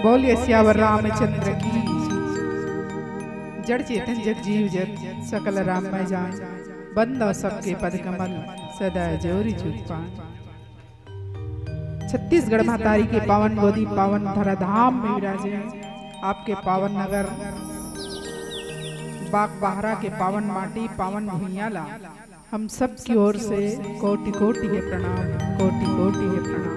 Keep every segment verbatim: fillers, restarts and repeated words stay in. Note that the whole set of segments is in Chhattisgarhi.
बोलिए सियावर रामचंद्र की। जड़ चेतन जग जीव जत, सकल राम मैं जान। बंदो सबके पद कमल, सदा जोरी जुग पान। छत्तीसगढ़ महतारी के पावन गोदी, पावन धराधाम में विराजे आपके पावन नगर बागबाहरा के पावन माटी, पावन भुइयां ला हम सब की ओर से कोटि कोटि हे प्रणाम, कोटि कोटि हे प्रणाम।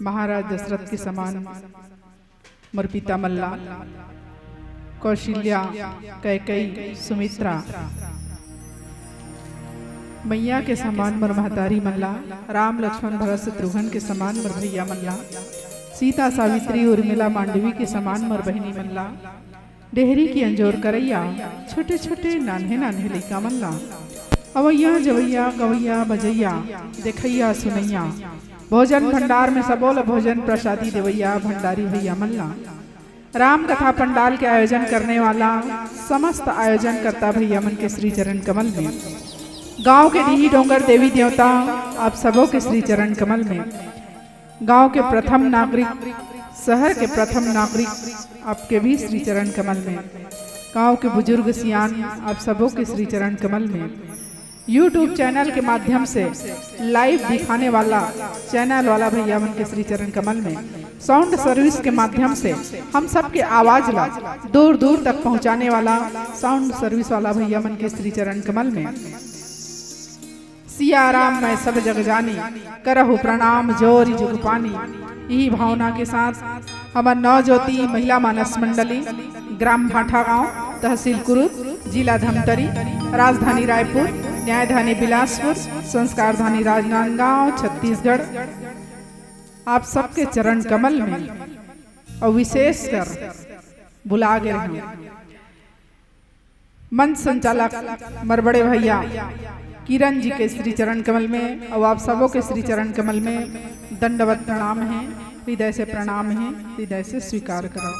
महाराज दशरथ के समान मोर पिता मन ला, कौशल्या, कैकई, सुमित्रा, मैया के समान मोर महतारी मन ला, राम लक्ष्मण भरत शत्रुघ्न के समान मोर भैया मन ला, सीता सावित्री उर्मिला मांडवी के समान मोर बहिनी मन ला, डेहरी के अंजोर करैया छोटे छोटे नान्हे नान्हे लइका मन ला, अवैया जवैया गवैया बजैया, देखैया सुनैया, भोजन भंडार में सबो ला भोजन प्रसादी देवैया भंडारी भैया मन ला, राम कथा पंडाल के आयोजन करने वाला समस्त आयोजनकर्ता भैया मन के श्री चरण कमल में, गांव के डीही डोंगर देवी देवता आप सबो के श्री चरण कमल में, गांव के प्रथम नागरिक, शहर के प्रथम नागरिक आपके भी श्री चरण कमल में, गांव के बुजुर्ग सियान आप सबो के श्री चरण कमल में, YouTube चैनल के माध्यम से लाइव दिखाने वाला चैनल वाला भैया मन के श्री चरण कमल में, साउंड सर्विस के माध्यम से हम सबके आवाज ला दूर दूर तक पहुंचाने वाला साउंड सर्विस वाला भैया मन के श्री चरण कमल में, सिया राम मैं सब जग जानी, करहु प्रणाम जोरी जुग पानी। यही भावना के साथ हमर नवज्योति महिला मानस मंडली, ग्राम भाठा गांव, तहसील कुरुद, जिला धमतरी, राजधानी रायपुर, न्यायधानी बिलासपुर, संस्कारधानी राजनांदगांव, छत्तीसगढ़, आप सबके चरण कमल में और विशेष कर बुला गे हूँ मंच संचालक मोर बड़े भैया किरण जी के श्री चरण कमल में और आप सबों के श्री चरण कमल में दंडवत प्रणाम है, हृदय से प्रणाम है, हृदय से स्वीकार करो।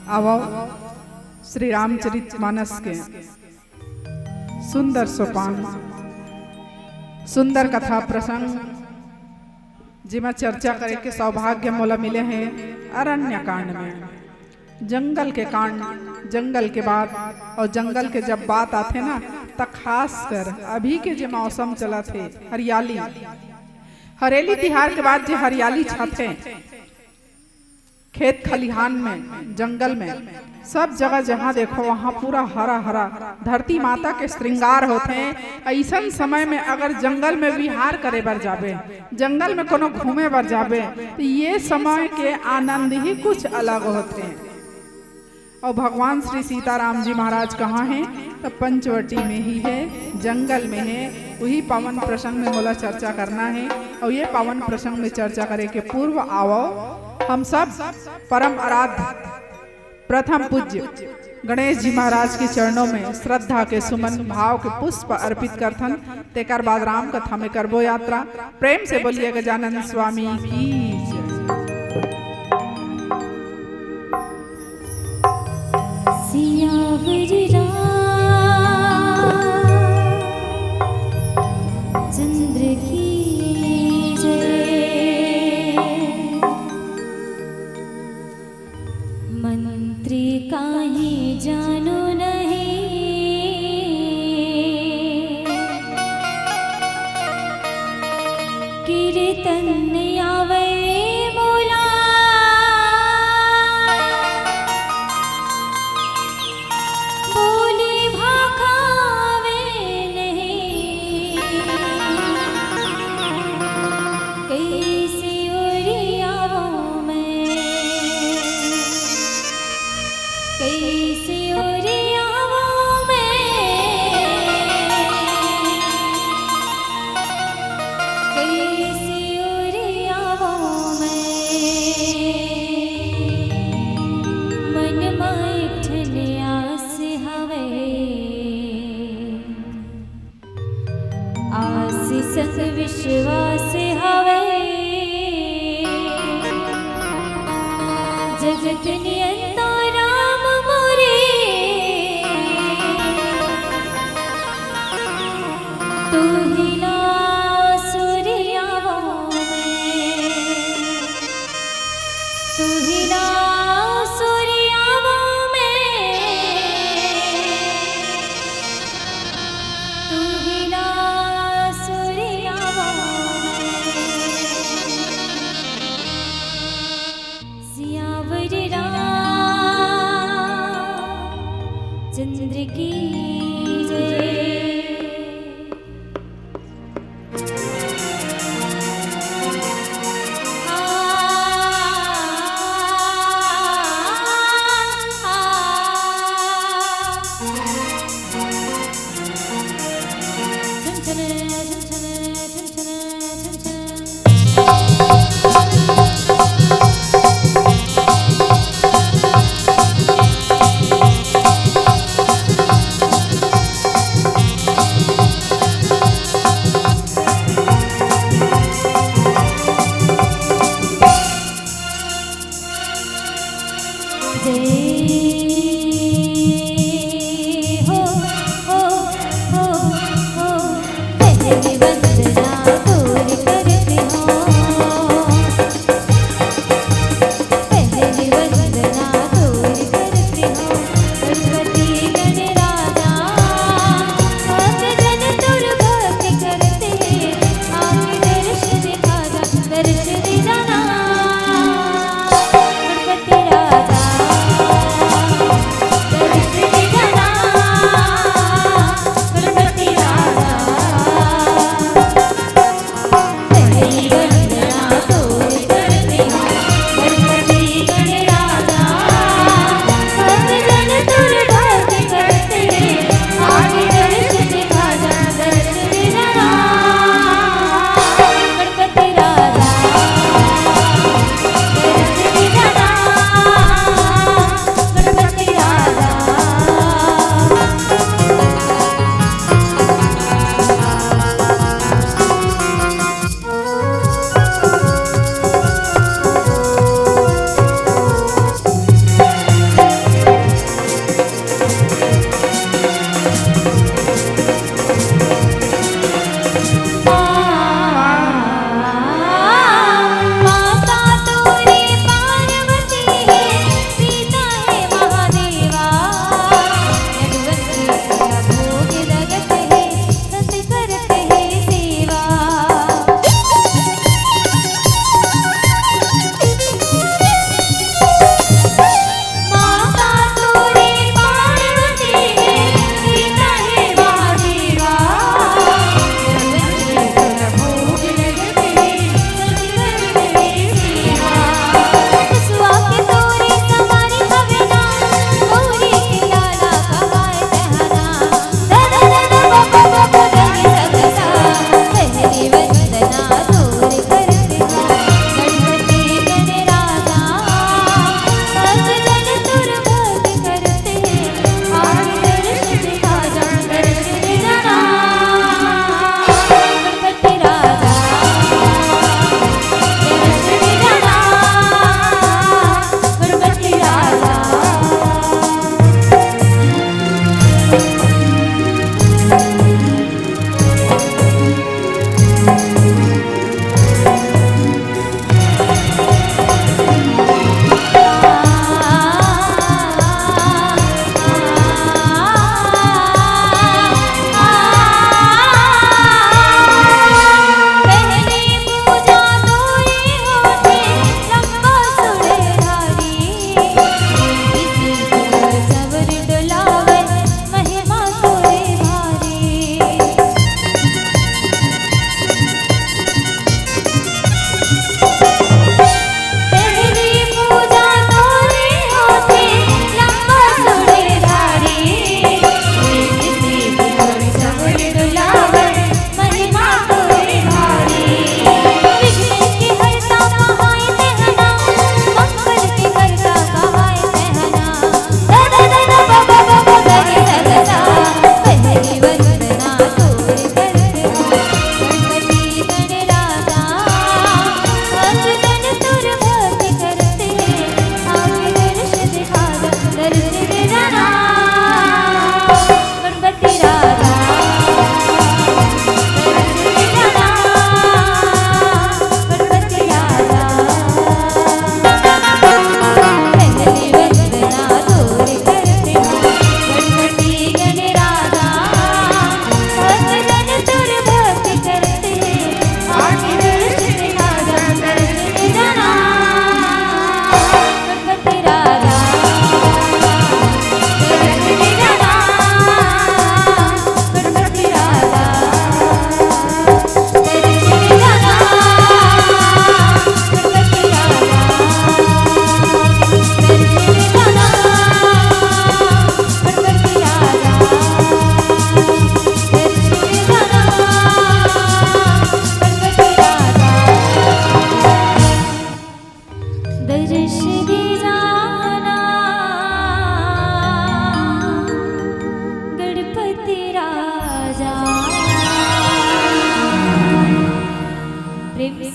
आवो श्री रामचरित मानस के सुंदर सोपान, सुंदर कथा प्रसंग, जेमा चर्चा करे के सौभाग्य मोला मिले हे अरण्य कांड में। जंगल के कांड, जंगल के बात, और जंगल के जब बात आथे ना, त खास कर अभी के जे मौसम चलत हे, हरियाली, हरेली तिहार के बाद जे हरियाली छाथे, खेत खलिहान में, जंगल में, सब जगह जहाँ देखो वहाँ पूरा हरा हरा, धरती माता के श्रृंगार होथे। अइसन समय में अगर जंगल में विहार करे बर जाबे, जंगल में कोनो घूमे बर जाबे, तो ये समय के आनंद ही कुछ अलग होथे। और भगवान श्री सीताराम जी महाराज कहाँ हैं? तो पंचवटी में ही है, जंगल में है। वही पावन प्रसंग में मोला चर्चा करना है। और ये पावन प्रसंग में चर्चा करे के पूर्व आवो हम सब परम आराध्य प्रथम पूज्य गणेश जी महाराज के चरणों में श्रद्धा के सुमन, भाव के पुष्प अर्पित करथन। तेकर बाद राम कथा में करबो यात्रा। प्रेम से बोलिए गजानन स्वामी की जय। सियावर रामचंद्र की जय। मंत्री काहे जानो नहीं, कीर्तन आवे मोला, बोली भाखावे नहीं। कैसे ओरियावो मैं, कैसे ओरियावो मैं, कैसे ओरियावो मैं। मन मा एक ठन आस हवे, आस संग विश्वास हवे। जगत नियंता राम मोरे, तू ही ना सूर्यावो मैं। जय हो, हो, हो, हो, पहली वंदना तोर कर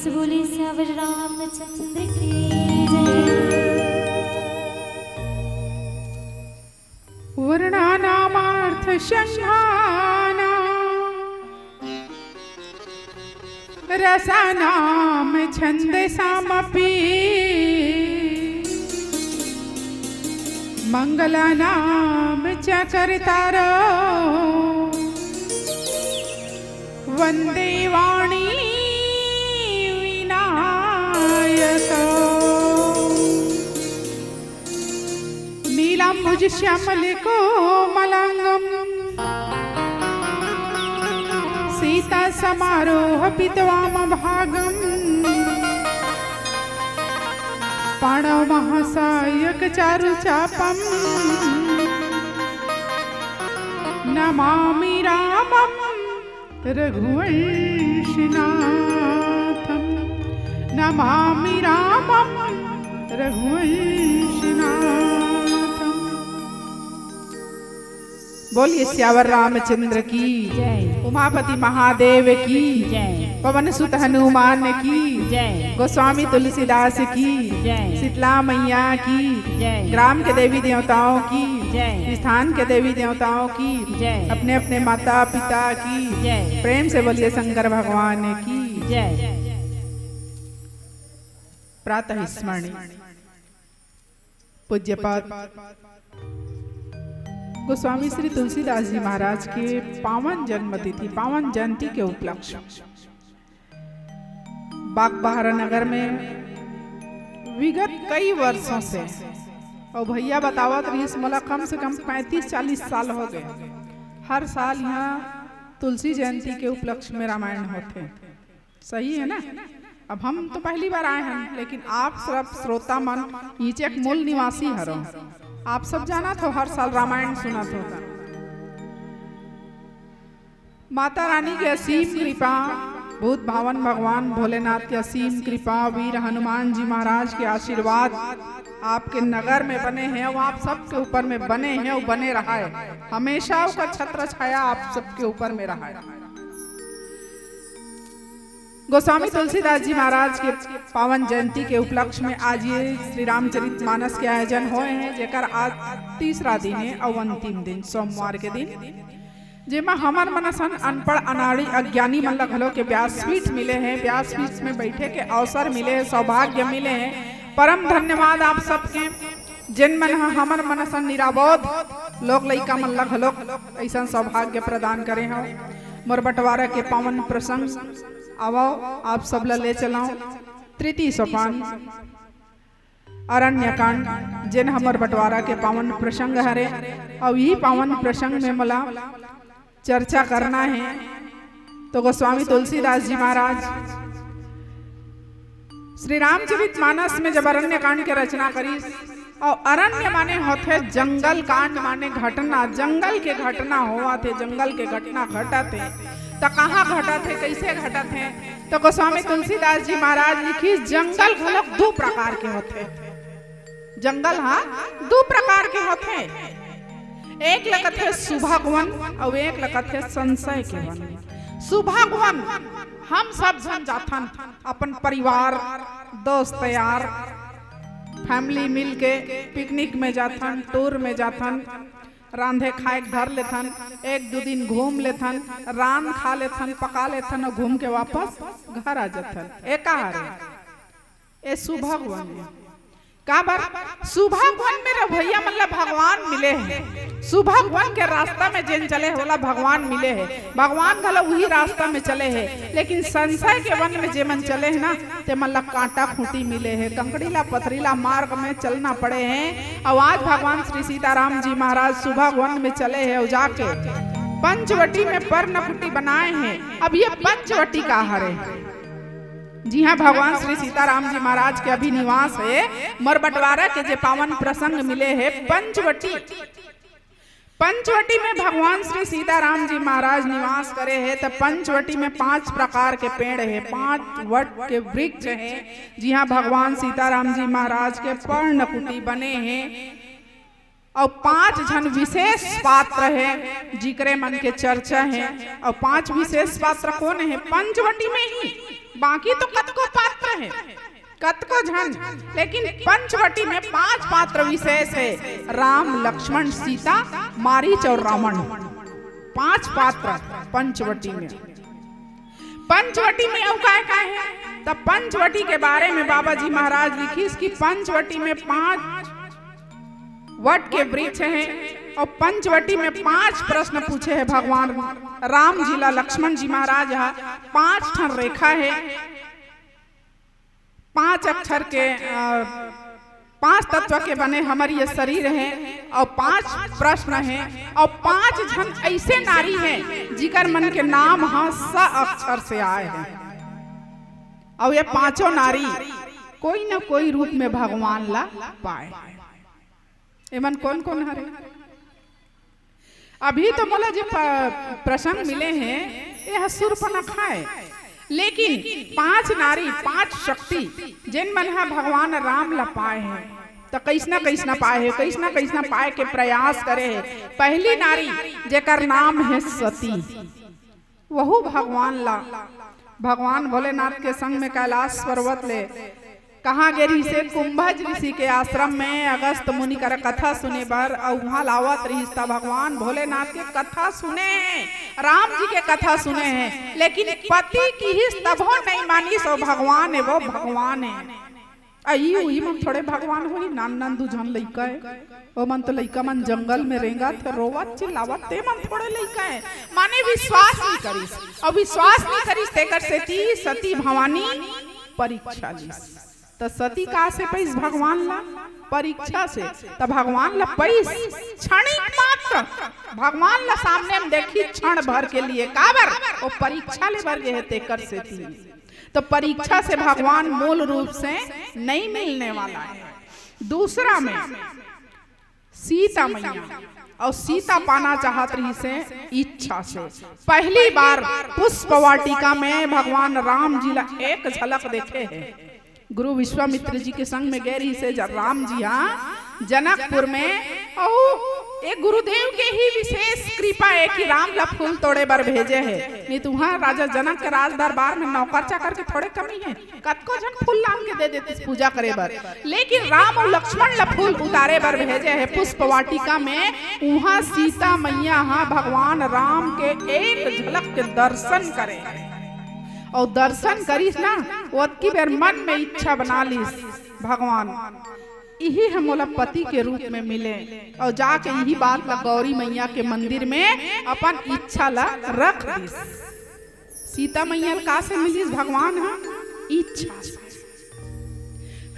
बोले सियावर रामचंद्र की जय। वर्णानामार्थसंघानां रसानां छंदसामपि। मंगलानां च कर्तारो वंदे वाणी विनायक। नीलांबुज श्यामल कोमलांगम सीता समारोह पितवाम भागम। पाणव महासायक चारु चापम नमामि रामम रघुवंशनाथम। नमामि रामम रघुवंशनाथम। बोलिए सियावर रामचंद्र की जय। उमापति महादेव की जय। पवन सुत हनुमान की जय। गोस्वामी तुलसीदास की जय। शीतला मैया की जय। ग्राम के देवी देवताओं की जय। स्थान के देवी देवताओं की जय। अपने अपने माता पिता की जय। प्रेम से बोलिए शंकर भगवान की जय। प्रातः स्मरणी। पूज्यपाद गोस्वामी श्री तुलसीदास जी महाराज के पावन जन्म तिथि, पावन जयंती के उपलक्ष्य बागबाहरा नगर में विगत कई वर्षों से, और भैया बतावत रहिस मोला, कम से कम पैंतीस चालीस साल हो गए, हर साल यहाँ तुलसी जयंती के उपलक्ष्य में रामायण होथे। सही है ना? अब हम तो पहली बार आए हैं, लेकिन आप सब श्रोता मन नीचे के मूल निवासी हरो, आप सब जानत हो, हर साल रामायण सुनत हो। माता रानी के असीम कृपा, भूत भावन भगवान भोलेनाथ के असीम कृपा, वीर हनुमान जी महाराज के आशीर्वाद आपके नगर में बने हैं, वो आप सबके ऊपर में बने हैं, वो बने रहा है, हमेशा उसका छत्र छाया आप सबके ऊपर में रहा है। गोस्वामी तुलसीदास जी महाराज के पावन जयंती के उपलक्ष्य में आज ये श्री रामचरित मानस के आयोजन होए हैं, जेकर आज तीसरा दिन है और अंतिम दिन सोमवार के दिन, जेमा हमर मन असन अनपढ़ अनाड़ी अज्ञानी मन ल घलो के व्यासपीठ मिले हैं, व्यासपीठ में बैठे के अवसर मिले हैं, सौभाग्य मिले हैं। परम धन्यवाद आप सबके, जेन मन ह हमर मन असन निराबोध लोग लइका मन ल घलो अइसन सौभाग्य प्रदान करे हो। मोर बंटवारा के पावन प्रसंग आवो, आप सब ल ले चलाओ। तृतीय सोपान अरण्यकांड, जेन हमर बंटवारा के पावन प्रसंग हरे, अउ इही पावन प्रसंग में मोला चर्चा करना है। तो गोस्वामी तुलसीदास जी महाराज श्री रामचरित मानस में जब अरण्यकांड के रचना करिस, और अरण्य माने होथे जंगल, कांड माने घटना, जंगल के घटना होवत हे, जंगल के घटना घटत हे, त कहाँ घटत हे, कैसे घटत हे? तो गोस्वामी तुलसीदास जी महाराज लिखिस, जंगल घलोक दू प्रकार के होथे। जंगल हा दू प्रकार के होथे, एक ल कथे सुभग वन अउ एक ल कथे संशय के वन। सुभग वन हम सब झन जाथन, अपन परिवार, दोस्त यार, फैमिली मिल के पिकनिक में जाथन, टूर में जाथन, रांधे खाए के धर लेथन, एक दू दिन घूम लेथन, रांध खा लेथन, पका लेथन अउ घूम के वापस घर आ जाथन। ए का हरे? ए सुभग वन ए। काबर? सुभग वन में रहोइया मन ला भगवान मिले हे। सुभग वन के रास्ता में जेन चले हे, ओला भगवान मिले हे। भगवान घलो उही रास्ता में चले हे, लेकिन संशय के वन में जेमन चले हे ना, तेमन ला कांटा खूंटी मिले हे, कंकड़ी ला पथरीला मार्ग में चलना पड़े हे। अउ आज भगवान श्री सीताराम जी महाराज सुभग वन में चले हे अउ जाके पंचवटी में पर्णकुटी बनाए हे। अब ये पंचवटी का हरे? जिहाँ भगवान श्री सीताराम जी महाराज के अभी निवास हे, मोर बंटवारा के जे पावन प्रसंग मिले हे पंचवटी। पंचवटी में भगवान श्री सीताराम जी महाराज निवास करे हे, त पंचवटी में पांच प्रकार के पेड़ हे, पांच वट के वृक्ष हे, जिहाँ भगवान सीताराम जी महाराज के पर्णकुटी बने हे। अउ पांच झन विशेष पात्र हे, जिकरे मन के चर्चा हे। अउ पांच विशेष पात्र कोन हे? पंचवटी में ही, बाकी तो कतको पात्र हे, कतको झन, लेकिन पंचवटी में पांच पात्र विशेष हे: राम, लक्ष्मण, सीता, मारीच अउ रावण। पांच पात्र पंचवटी में। पंचवटी में अउ काय काय हे? त पंचवटी के बारे में बाबा जी महाराज लिखिस कि पंचवटी में पांच वट के वृक्ष हे अउ पंचवटी में पांच प्रश्न पूछे हे भगवान राम जी ला लक्ष्मण जी महाराज ह। पांच ठन रेखा हे, पांच अक्षर के, अ, पांच तत्व के बने हमर ये शरीर हे अउ पांच प्रश्न हे अउ पांच झन ऐसे नारी हे जिकर मन के नाम ह स अक्षर से आए हे। अउ ये पांचों नारी कोई न कोई रूप में भगवान ला पाए हे। एमन कोन कोन हरे? अभी तो मोला जे प-, प्रसंग मिले हे, ये ह सूर्पनखा हे, लेकिन पांच नारी, पांच शक्ति, जेन मन ह भगवान राम ला पाए हे, त कइसना कइसना पाए हे, कइसना कइसना पाए के प्रयास करे हे। पहली नारी, जेकर नाम हे सती, वहू भगवान ला, भगवान भोलेनाथ के संग में कैलाश पर्वत ले कहाँ गे रिहिसे? कुंभज ऋषि के आश्रम में अगस्त मुनि करा कथा सुने बर, अउ उहाँ लावत रिहिस त भगवान भोलेनाथ के कथा सुने हे, राम जी के कथा सुने हे, लेकिन पति किहिस तभो नइ मानिस, अउ भगवान हे, वो भगवान हे। अई उही मन थोड़े भगवान होही, नान नान दू झन लइका हे, ओ मन तो लइका मन जंगल में रेंगत हे, रोवत चिल्लावत, ते मन थोड़े लइका हे, माने विश्वास नइ करिस, अउ विश्वास नइ करिस, तेकर सेती सती भवानी परीक्षा लिस। त सती का से पइस भगवान ला? परीक्षा से। त भगवान ला पइस क्षणिक मात्र, भगवान ला सामने में देखिस क्षण भर के लिए, काबर? ओ परीक्षा ले बर गे हे, तेकर सेती। त परीक्षा से भगवान मूल रूप से नइ मिलने वाला हे। दूसरा में सीता मैया, अउ सीता पाना चाहत रिहिसे इच्छा से। पहली बार पुष्प वाटिका में भगवान राम जी ला एक झलक देखे हे। गुरु विश्वामित्र जी के संग में गे रिहिसे ज-, राम जी हा जनकपुर में, अउ ए गुरुदेव के ही विशेष कृपा हे कि राम ला फूल तोड़े बर भेजे हे, नइ त उहाँ राजा जनक के राज दरबार में नौकर चाकर के थोड़े कमी हे। कतको झन फूल लान के दे देतिस पूजा करे बर, लेकिन राम अउ लक्ष्मण ला फूल उतारे बर भेजे हे पुष्प वाटिका में। उहाँ सीता मैया हा भगवान राम के एक झलक के दर्शन करे, अउ दर्शन करिस ना, ओतकी बेर मन में इच्छा बना लिस, भगवान इही ह मोला पति के रूप में मिले, अउ जाके इही बात ला गौरी मैया के मंदिर में अपन इच्छा ला रख दिस। सीता मैया ल का से मिलिस भगवान ह? इच्छा से।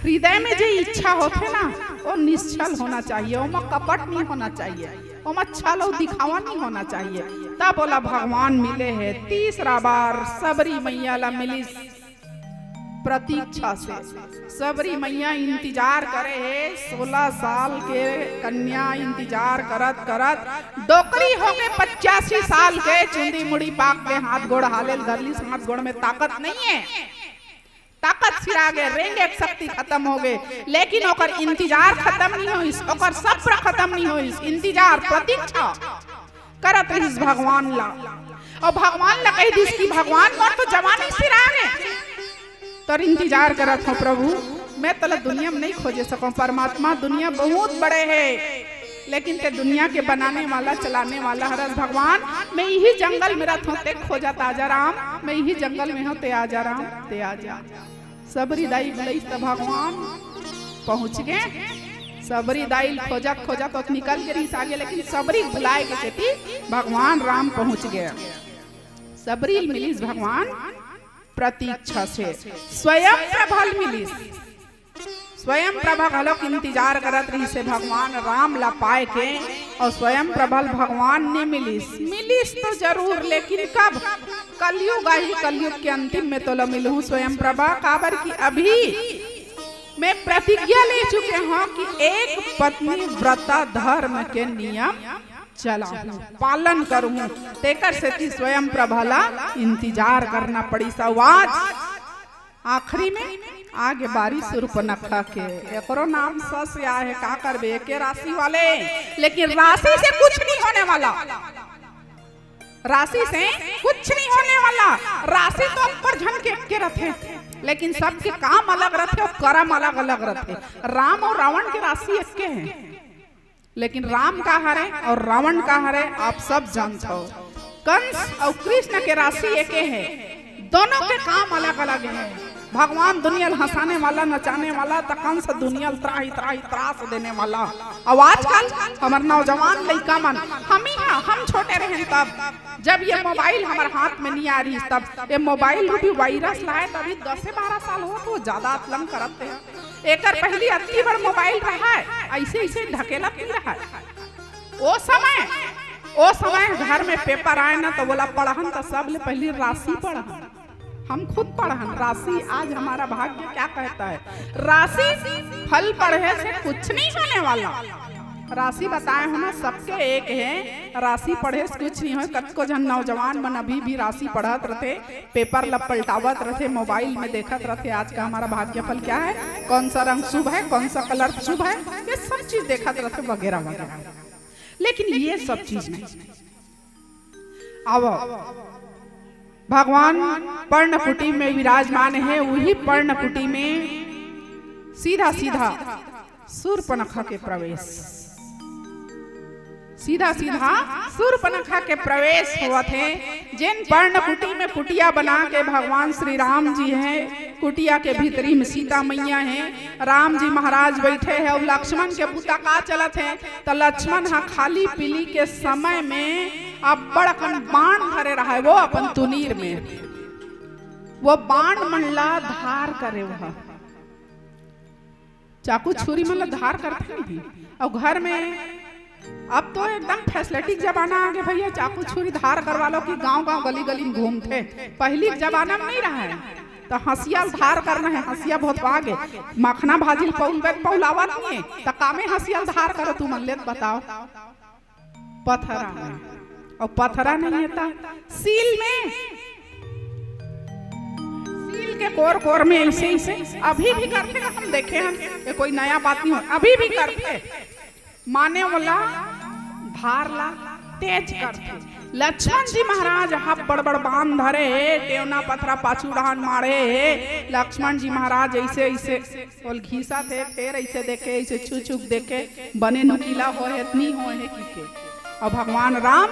हृदय में जे इच्छा होथे ना, वो निश्छल होना चाहिए, ओमा कपट नहीं होना चाहिए, ओमा छल अउ दिखावा नहीं होना चाहिए, तब ओला भगवान मिले हे। तीसरा बार सबरी मैया ला मिलिस प्रतीक्षा से। सबरी मैया इंतजार करे हे, सोलह साल के कन्या इंतजार करत करत डोकरी होके पचासी साल के चुंदी मुड़ी पाक के हाथ गोड़ हाले ल धर लिस, हाथ गोड़ में ताकत नहीं हे, ताकत सिरा गे, रेंगे के शक्ति खतम हो गे, लेकिन ओकर इंतजार खतम नहीं होइस, ओकर सब्र खतम नहीं होइस, इंतजार प्रतीक्षा करत रहिस भगवान ला। अउ भगवान ला कहि दिस कि भगवान, मोर तो जवानी सिरा गे, तोर इंतजार करत हंव प्रभु, मैं तोला दुनिया में नहीं खोजे सकंव। परमात्मा, दुनिया बहुत बड़े हे, लेकिन ते दुनिया के बनाने वाला, चलाने वाला हरस भगवान। मैं इही जंगल में रहत हंव, ते खोजत आ जा राम, मैं इही जंगल में हंव, ते आ जा राम, ते आ जा। सबरी दाई बुलाइस त भगवान पहुंच गे। सबरी दाई ल खोजत खोजत ओत निकल गे रिहिस आगे, लेकिन सबरी बुलाए के सेती भगवान राम पहुंच गे। सबरी ल मिलिस भगवान प्रतीक्षा से, स्वयं प्रभा ल मिलिस। स्वयं प्रभा घलोक इंतजार करत रिहिसे भगवान राम ला पाए के, अउ स्वयं प्रभा ल भगवान नइ मिलिस। मिलिस तो जरूर, लेकिन कब? कलयुग आही, कलयुग के अंतिम में तोला मिलहूं स्वयं प्रभा, काबर कि अभी मैं प्रतिज्ञा ले चुके हंव कि एक पत्नी व्रता धर्म के नियम चलाहूं, पालन करहूं। तेकर सेती स्वयं प्रभा ला इंतजार करना पड़िस। अउ आज आखिरी में आगे बारी सुरपनखा के, एकरो नाम स से आए हे, का करबे, एके राशि वाले। लेकिन राशि से कुछ नहीं होने वाला, राशि से कुछ नहीं होने वाला। राशि तो अब्बड़ झन के एके रथे, लेकिन सबके काम अलग रथे अउ करम अलग-अलग रथे। राम अउ रावण के राशि एके हे। लेकिन राम का हरे अउ रावण का हरे, आप सब जानथव। कंस अउ कृष्ण के राशि एके हे, दोनों के काम अलग-अलग हे। भगवान दुनिया ल हंसाने वाला, नचाने वाला, त कंस दुनिया ल त्राहि त्राहि त्रास देने वाला। अउ आजकल हमर नौजवान लइका मन, हम ही हा, हम छोटे रहेन तब, जब ये मोबाइल हमर हाथ में नहीं आ रही, तब ये मोबाइल रूपी वायरस लाए, तभी दस से बारह साल होत हे, जादा अतलंग करत हे। एकर पहिली अतकी बड़ मोबाइल रहाय, अइसे अइसे ढकेलत नहीं रहाय। ओ समय, ओ समय घर में पेपर आए ना, त ओला पढ़न, त सबले पहिली राशि पढ़न। हम खुद पढ़न राशि, आज हमारा भाग्य क्या कहता है। राशि फल पढ़े से कुछ नहीं होने वाला। राशि बताए हो ना, सबके एक हे, राशि पढ़े से कुछ नहीं होय। कतको झन नौजवान मन अभी भी राशि पढ़त रथे, पेपर ल पलटावत रथे, मोबाइल में देखत रथे, आज का हमारा भाग्यफल क्या है, कौन सा रंग शुभ है, कौन सा कलर शुभ है, ये सब चीज देखत रथे, वगैरह वगैरह। लेकिन ये सब चीज नहीं। अब भगवान पर्णकुटी में विराजमान हे, वही पर्णकुटी में सीधा सीधा सूर्पनखा के प्रवेश, सीधा सीधा सूर्पनखा के प्रवेश होवत हे। जेन पर्णकुटी में कुटिया बना के भगवान श्री राम जी हे, कुटिया के भीतरी में सीता मैया हे, राम जी महाराज बैठे हे अउ लक्ष्मण के बुता का चलत हे, त लक्ष्मण ह खाली पीली के समय में अब्बड़ अकन बाण धरे रहाय, वो अपन तुनीर में, वो बाण मन ला धार करे, वो चाकू छुरी मन ला धार करथे नहीं। अउ घर में अब तो एकदम फैसिलिटी के जमाना आ गे भैया, चाकू छुरी धार करवा लो कि गांव गांव गली गली में घूमथे। पहिली के जमाना में नहीं रहा हे, त हंसिया ल धार करना हे, हंसिया बहुत आगे। मखना भाजी ल पउलबे त पउलावत नहीं हे, त कामे हंसिया ल धार करो तुमन ले, त बताओ। पथरा में, अउ पथरा नहीं हे त सील में, सील के कोर कोर में अइसे अइसे अभी भी करथे, हम देखे हन, ये कोई नया बात नहीं हो, अभी भी करथे। माने ओला धार ला तेज करथे। लक्ष्मण जी महाराज ह बड़ बड़ बाण धरे हे, टेवना पथरा पाछू डहान मारे हे। लक्ष्मण जी महाराज अइसे अइसे ओल घिसत हे, फेर अइसे देखे, अइसे छू छू के देखे, बने नुकीला होए हे, नहीं होए हे कहिके। अउ भगवान राम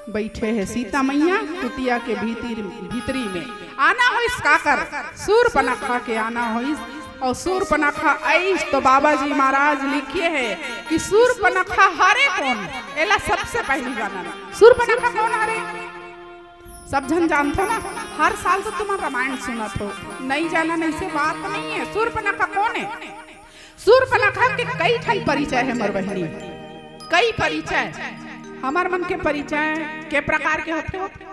बैठे हे सीता मैया कुटिया के भीतर, भीतरी में। आना होइस काकर? सूर्पनखा के आना होइस। अउ सूर्पनखा आइस तो बाबा जी महाराज लिखे हे कि सूर्पनखा हरे कोन? एला सबसे पहिली जानना। सूर्पनखा कोन हरे? सब झन जानथो ना, हर साल तो तुमन रामायण सुनत हो, नहीं जानन अइसे बात नहीं हे। सूर्पनखा कोन हे? सूर्पनखा के कई ठन परिचय हे मोर बहिनी, कई परिचय। हमर मन के परिचय के प्रकार के होथे?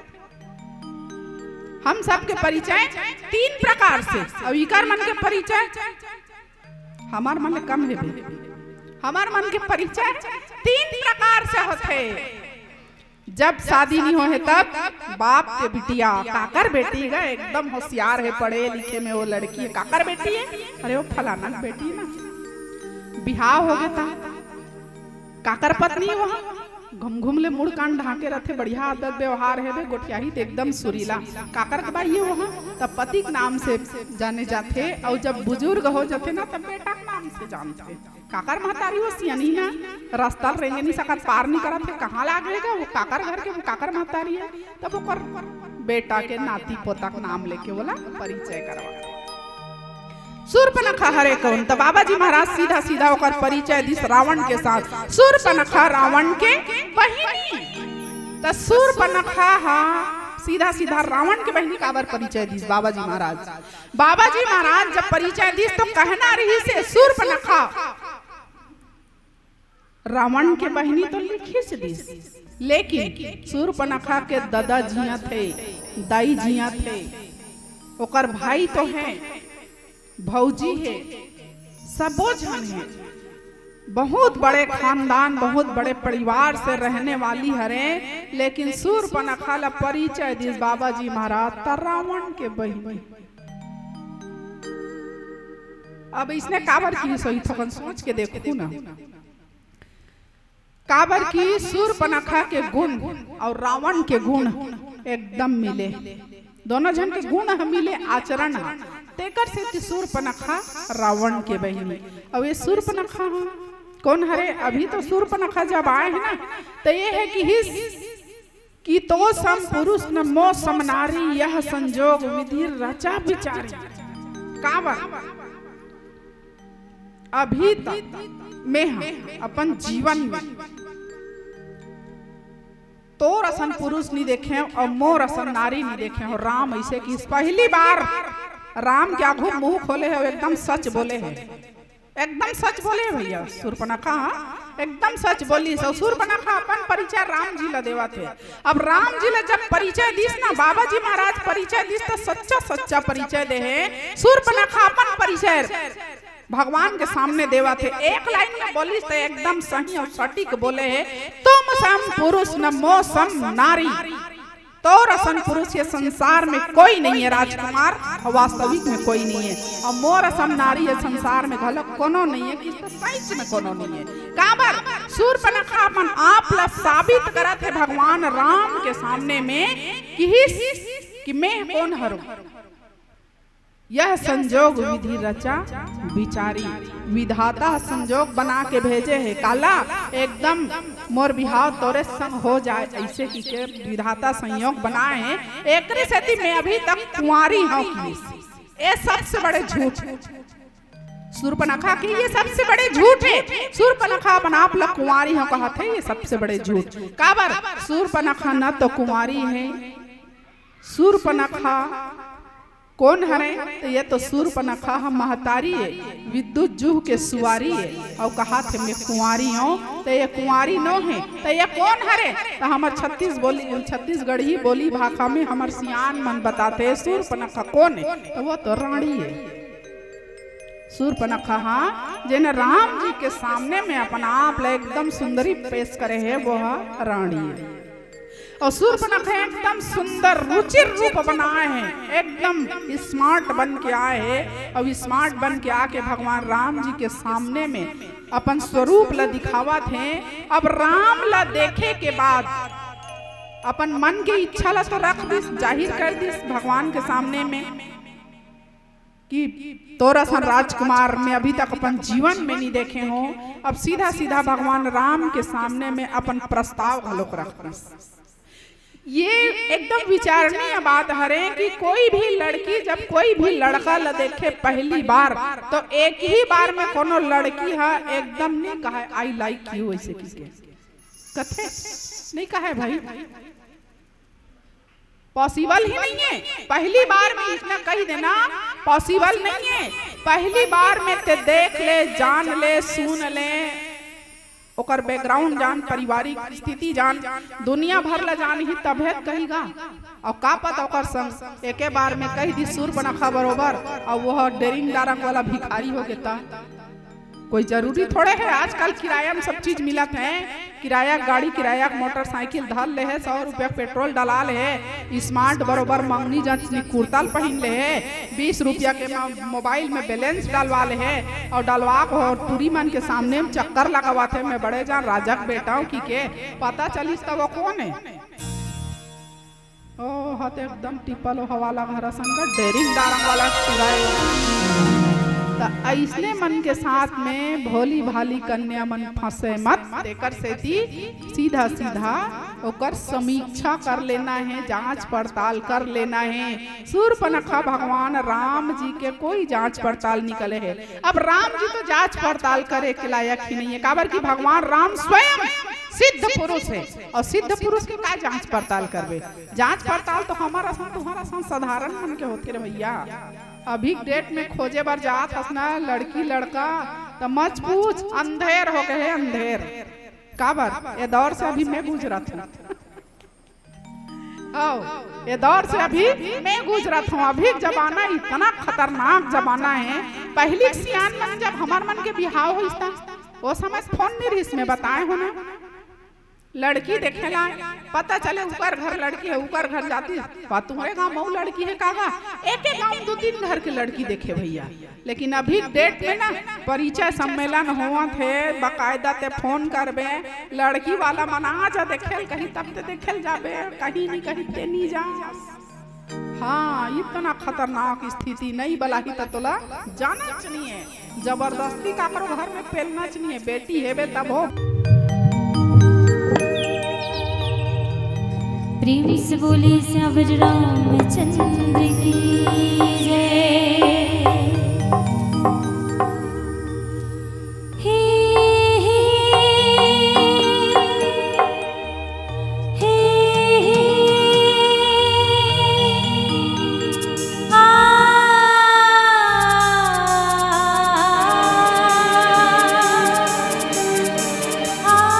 हम सबके परिचय तीन प्रकार से, अउ इकर मन के परिचय हमर मन ले कम हे बे। हमर मन के परिचय तीन प्रकार से होथे। जब शादी नहीं होहे तब बाप के बिटिया, काकर बेटी गा, एकदम होशियार हे, पढ़े लिखे में वो लड़की हे, काकर बेटी हे? अरे वो फलाना के बेटी हे ना। बिहाव हो गे ता काकर पत्नी हे वहाँ? घुम घुम ले मुड़ कान ढांके रथे, बढ़िया आदत व्यवहार हे बे, गोठियाही त एकदम सुरीला। काकर के बाई हे वहाँ? त पति के नाम से जाने जाथे, अउ जब बुजुर्ग हो जाथे ना, तब बेटा के नाम से जानथे। काकर महतारी वो सियानी ना, रस्ता ल रेंगे नहीं सकत, पार नहीं करत हे, कहाँ लाग लेगा वो, काकर घर के, वो काकर महतारी हे। तब ओकर बेटा के नाती पोता के नाम लेके ओला परिचय करवा। सूर्पनखा हरे कौन? त बाबा जी महाराज सीधा सीधा ओकर परिचय दिस रावण के साथ। सूर्पनखा रावण के बहिनी। त सूर्पनखा हा सीधा सीधा रावण के बहिनी काबर परिचय दिस बाबा जी महाराज? बाबा जी महाराज जब परिचय दिस तो कहना रहिस हे सूर्पनखा रावण के बहिनी तो लिखिस दिस, लेकिन सूर्पनखा के ददा जियत हे, दाई जियत हे, ओकर भाई तो हे, भौजी हे, सबो झन हे। बहुत बड़े खानदान, बहुत बड़े परिवार से रहने वाली हरे, लेकिन सूर्पनखा ला परिचय दिस बाबा जी महाराज त रावण के बहिनी। अब इसने काबर की सोई थोकन सोच के देखू ना। काबर कि सूर्पनखा के गुण अउ रावण के गुण एकदम मिले, दोनों झन के गुण ह मिले, आचरण ह। तेकर सेती सूर्पनखा रावण के बहिनी। अउ ये सूर्पनखा ह कोन हरे? अभी तो सूर्पनखा जब आए हे ना, त ये हे किहिस कि तो सम पुरुष न मो सम नारी, यह संजोग विधि रचा बिचारी। काबर? अभी तक मेंह अपन जीवन में तोर असन पुरुष नी देखेंव अउ मोर असन नारी नी देखेंव। राम अइसे किहिस, पहली बार राम के आघू मुंह खोले हे अउ एकदम सच बोले हे, एकदम सच बोले हे भैया। सूर्पनखा ह एकदम सच बोलिस। अउ सूर्पनखा अपन परिचय राम जी ला देवत हे। अब राम जी ला जब परिचय दिस ना, बाबा जी महाराज परिचय दिस, त सच्चा सच्चा परिचय दे हे। सूर्पनखा अपन परिचय भगवान के सामने देवत हे। एक लाइन में बोलिस त एकदम सही अउ सटीक बोले हे, "तुम सम पुरुष न मो सम नारी।" तोर असन पुरुष ये संसार में कोई नहीं है राजकुमार, अउ वास्तविक में कोई नहीं है। अउ मोर असन नारी ये संसार में घलो कोनो नहीं है, किस तो सच में कोनो नहीं है। काबर? सूर्पनखा अपन आप ला साबित करत हे भगवान राम के सामने में, किहिस कि मैं कोन हरों। यह संजोग विधि रचा बिचारी, विधाता संजोग बना के भेजे हे। काला? एकदम मोर बिहाव तोरे संग हो जाए, अइसे कहिके विधाता संयोग बनाए हे। एकरे सेती मैं अभी तक कुंवारी हंव किहिस। ये सबसे बड़े झूठ। सूर्पनखा के ये सबसे बड़े झूठ हे। सूर्पनखा अपन आप ला कुंवारी हंव कहत हे, ये सबसे बड़े झूठ। काबर? सूर्पनखा न तो कुंवारी हे, सूर्पनखा कोन हरे? त ये तो सूर्पनखा ह महतारी ए, विद्युत जूह के सुवारी ए, अउ कहाथे मैं कुंवारी हंव, त ये कुंवारी नो हे, त ये कोन हरे? त हमर छत्तीस बोली, छत्तीसगढ़ी बोली भाखा में हमर सियान मन बताथे सूर्पनखा कोन ए, त वो तो रांड़ी ए। सूर्पनखा ह जेन राम जी के सामने में अपन आप ला एकदम सुंदरी पेश करे हे, वो ह रांड़ी ए। अउ सूर्पनखा एकदम सुंदर रुचिर रूप बनाए हे, एकदम smart बन के आए हे। अउ smart बन के आके भगवान राम जी के सामने में अपन स्वरूप ला दिखावत हे। अब राम ला देखे के बाद अपन मन के इच्छा ला तो रख दिस, जाहिर कर दिस भगवान के सामने में कि तोर असन राजकुमार मैं अभी तक अपन जीवन में नी देखे हंव। अब सीधा सीधा भगवान राम के सामने में अपन प्रस्ताव घलोक रख दिस। ये एकदम विचारणीय बात हरे कि कोई भी लड़की जब कोई भी लड़का ला देखे पहली बार, तो एक ही बार में कोनो लड़की ह एकदम नी कहे, "I like you", अइसे कहिके कथे? नी कहे भाई, possible ही नहीं है। पहली बार में इतना कह देना possible नहीं है। पहली बार में ते देख ले, जान ले, सुन ले, ओकर background जान, पारिवारिक स्थिति जान, दुनिया भर ला जान ही तभे कहिगा। अउ का पता ओकर संग एके बार में कह दिस सूर्पनखा बरोबर, अउ वो डेरिंग डारंग वाला भिखारी हो गे त। कोई जरूरी थोड़े हे, आजकल किराया में सब चीज मिलत हे। किराया गाड़ी, किराया मोटरसाइकिल धर ले हे, सौ रुपया पेट्रोल डला ले हे, smart बरोबर मंगनी जचनी कुर्ता ल पहिन ले हे, बीस रुपया के म-, मोबाइल में balance डलवा ले हे, अउ डलवा के अउ टूरी मन के सामने में चक्कर लगावत हे, "मैं बड़े जान राजा के बेटा हंव" कहिके। पता चलिस त वो कोन हे? ओ, ह त एकदम टिपल ओ हवाला घर असन का डेरिंग डारंग वाला टूरा ए। त अइसने मन के साथ में भोली भाली कन्या मन फंसे मत, तेकर सेती सीधा सीधा ओकर समीक्षा कर लेना हे, जांच पड़ताल कर लेना हे। सूर्पनखा भगवान राम जी के कोई जांच पड़ताल नी करे हे। अब राम जी तो जांच पड़ताल करे के लायक ही नहीं है, काबर कि भगवान राम स्वयं सिद्ध पुरुष हे, अउ सिद्ध पुरुष के का जांच पड़ताल करबे? जांच पड़ताल तो हमर असन, तुंहर असन साधारण मन के होथे रे भैया। अभी के date में खोजे बर जात हस ना लड़की लड़का, त मच पूछ, अंधेर हो गे हे, अंधेर। काबर? ए दौर से अभी मैं गुजरत हंव। हव, ए दौर से अभी मैं गुजरत हंव। अभी के जमाना इतना खतरनाक जमाना हे। पहिली के सियान मन जब हमर मन के बिहाव होइस त, ओ समय फोन नी रिहिस, मैं बताए हंव ना। लड़की देखे ला, पता चले उकर घर लड़की हे, उकर घर जाती, "बा, तुम्हरे गांव मऊ लड़की हे का गा?" एके गांव में दू तीन घर के लड़की देखे भैया। लेकिन अभी डेट में ना परिचय सम्मेलन होवत हे, बकायदा ते फोन करबे, लड़की वाला मन आ जा देखे ल कहीं, तब ते देखे ल जाबे, कहीं नहीं कहीं ते नहीं जा। हाँ, इतना खतरनाक स्थिति नहीं बलाही त तोला जाना चाहिए। जबरदस्ती काकरो घर में पेलना चाहिए, बेटी हेबे तब हो। प्रेम से बोले सियावर रामचंद्र की जय। हे, हे, हे, हे, आ, आ,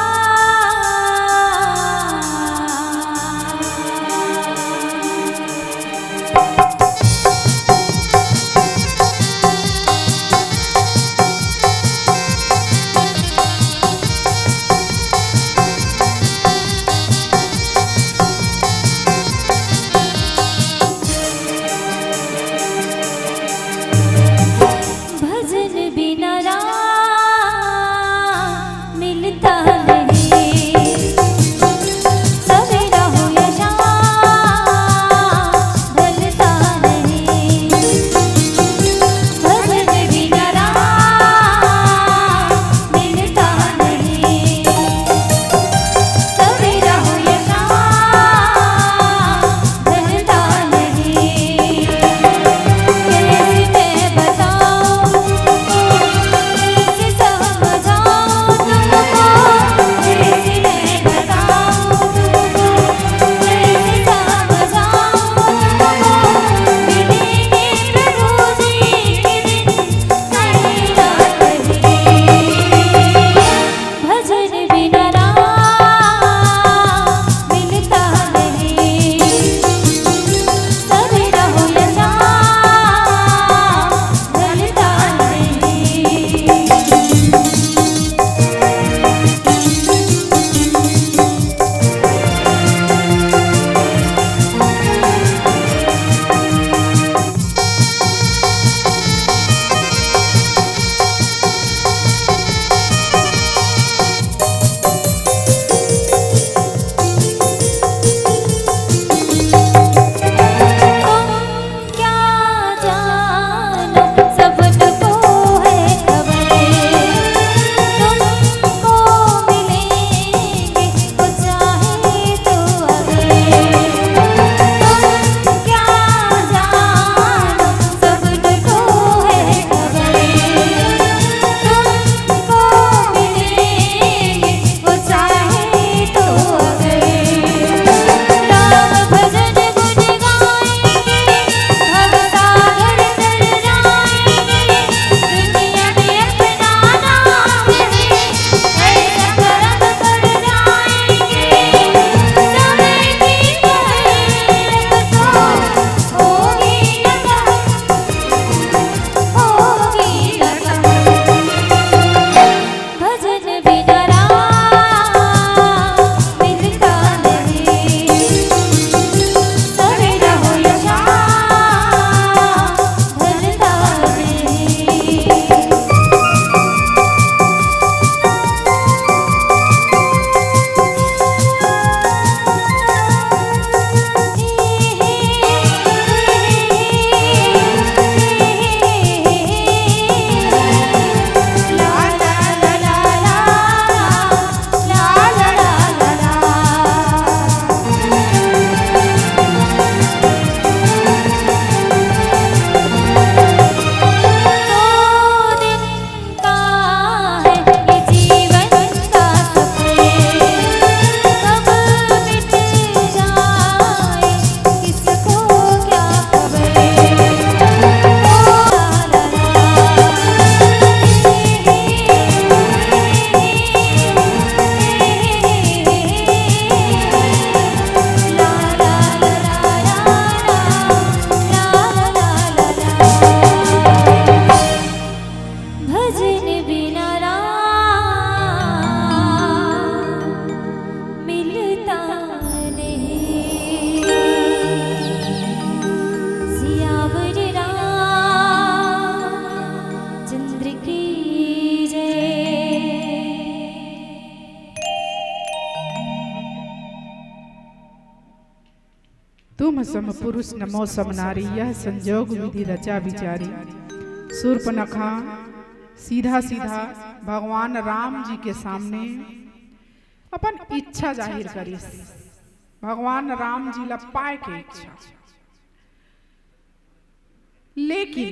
सम पुरुष न मौसम नारी, यह संजोग विधि रचा विचारी। सूर्पनखा सीधा सीधा भगवान राम जी के सामने अपन इच्छा जाहिर करिस, भगवान राम जी ला पाए के इच्छा। लेकिन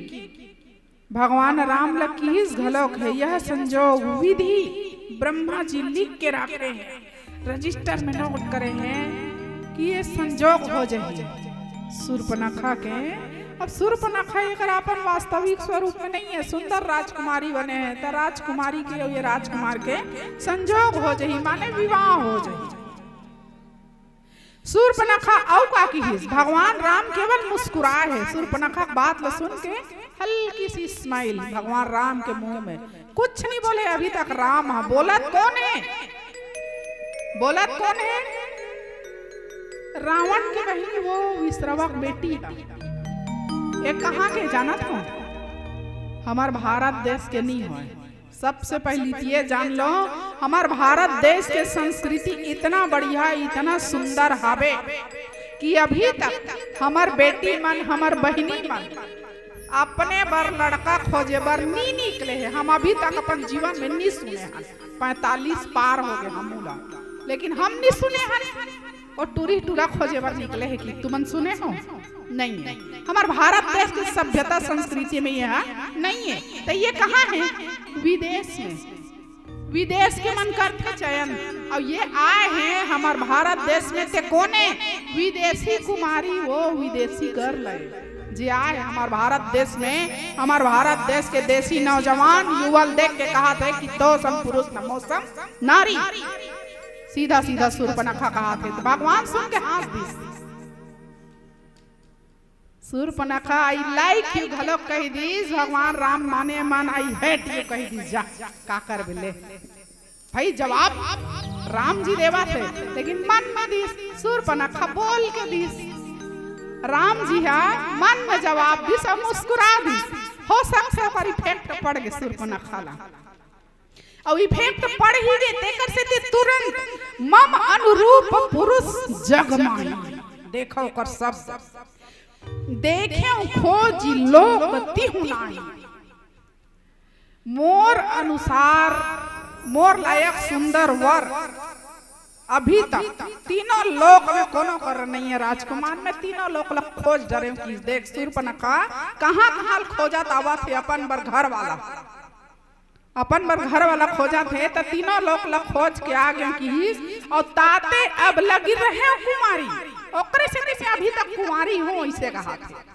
भगवान राम ला किहिस घलोक हे, यह संजोग विधि ब्रह्मा जी लिख के राखे हे, रजिस्टर में नोट करे हे कि ये संजोग हो जाही सूर्पनखा के। अब सूर्पनखा एकर अपन वास्तविक स्वरूप में नहीं है, सुंदर राजकुमारी बने है, त राजकुमारी के अउ ये राजकुमार के संजोग हो जाही, माने विवाह हो जाही। सूर्पनखा अउ का किहिस? भगवान राम केवल मुस्कुराए हे। सूर्पनखा के बात ल सुन के हल्की सी स्माइल भगवान राम के मुंह में, कुछ नहीं बोले अभी तक राम ह। बोलत कोन हे? बोलत कोन हे? रावण के बहिनी, वो विश्रवा के बेटी ह। ये कहाँ के जानत हो? हमर भारत देश के नहीं होय। सबसे पहली तो ये जान लो, हमर भारत देश के संस्कृति इतना बढ़िया, इतना सुंदर हावे कि अभी तक हमर बेटी मन, हमर बहिनी मन अपने बर लड़का खोजे बर नी निकले हे। हम अभी तक अपन जीवन में नी सुने हन, पैंतालीस पार हो गए हमू ला, लेकिन हम नी सुने हन। और टूरी टूरा खोजे बर निकले हे कि तुमन सुने हो? नहीं है। हमर भारत देश के सभ्यता संस्कृति में यह नहीं है। तो ये कहाँ है? विदेश में। विदेश के मन करथे चयन, अउ ये आए हे हमर भारत देश में। ते कोने? विदेशी कुमारी, वो विदेशी गर्ल हे जे आए हे हमर भारत देश में। हमर भारत देश के देशी नौजवान युवा ल देख के कहत हे कि तो सम पुरुष न मौसम नारी। सीधा सीधा सूर्पनखा कहत हे, त भगवान सुन के हाँस दिस। सूर्पनखा "I like you" घलोक कहि दिस, भगवान राम माने मन "I hate you" कहि दिस। जा, का करबे ले। भाई, जवाब राम जी देवत हे, लेकिन मन में दिस, सूर्पनखा बोल के दिस। राम जी हा मन में जवाब दिस अउ मुस्कुरा दिस। हो सकथे ओकर effect पड़ गे सूर्पनखा ला। अउ effect पड़ ही गे, तेकर सेती तुरंत "मम अनुरूप पुरुष जग माही।" देखो ओकर शब्द, "देखेंव खोजि लोक तिहु नाहीं।" मोर अनुसार, मोर लायक सुंदर वर अभी तक तीनों लोक में कोनो कर नहीं है राजकुमार। मैं तीनों लोक ला खोज डरेंव कि देख सूर्पनखा कहाँ कहाँ खोजत आवत हे अपन बर घर वाला। अपन बर घर वाला खोजत हे, त तीनों लोक ल खोज के आ गेंव किहिस, अउ ताते अब लगी रहेंव कुमारी, ओकरे सेती मैं अभी तक कुमारी हूँ, अइसे कहत हे।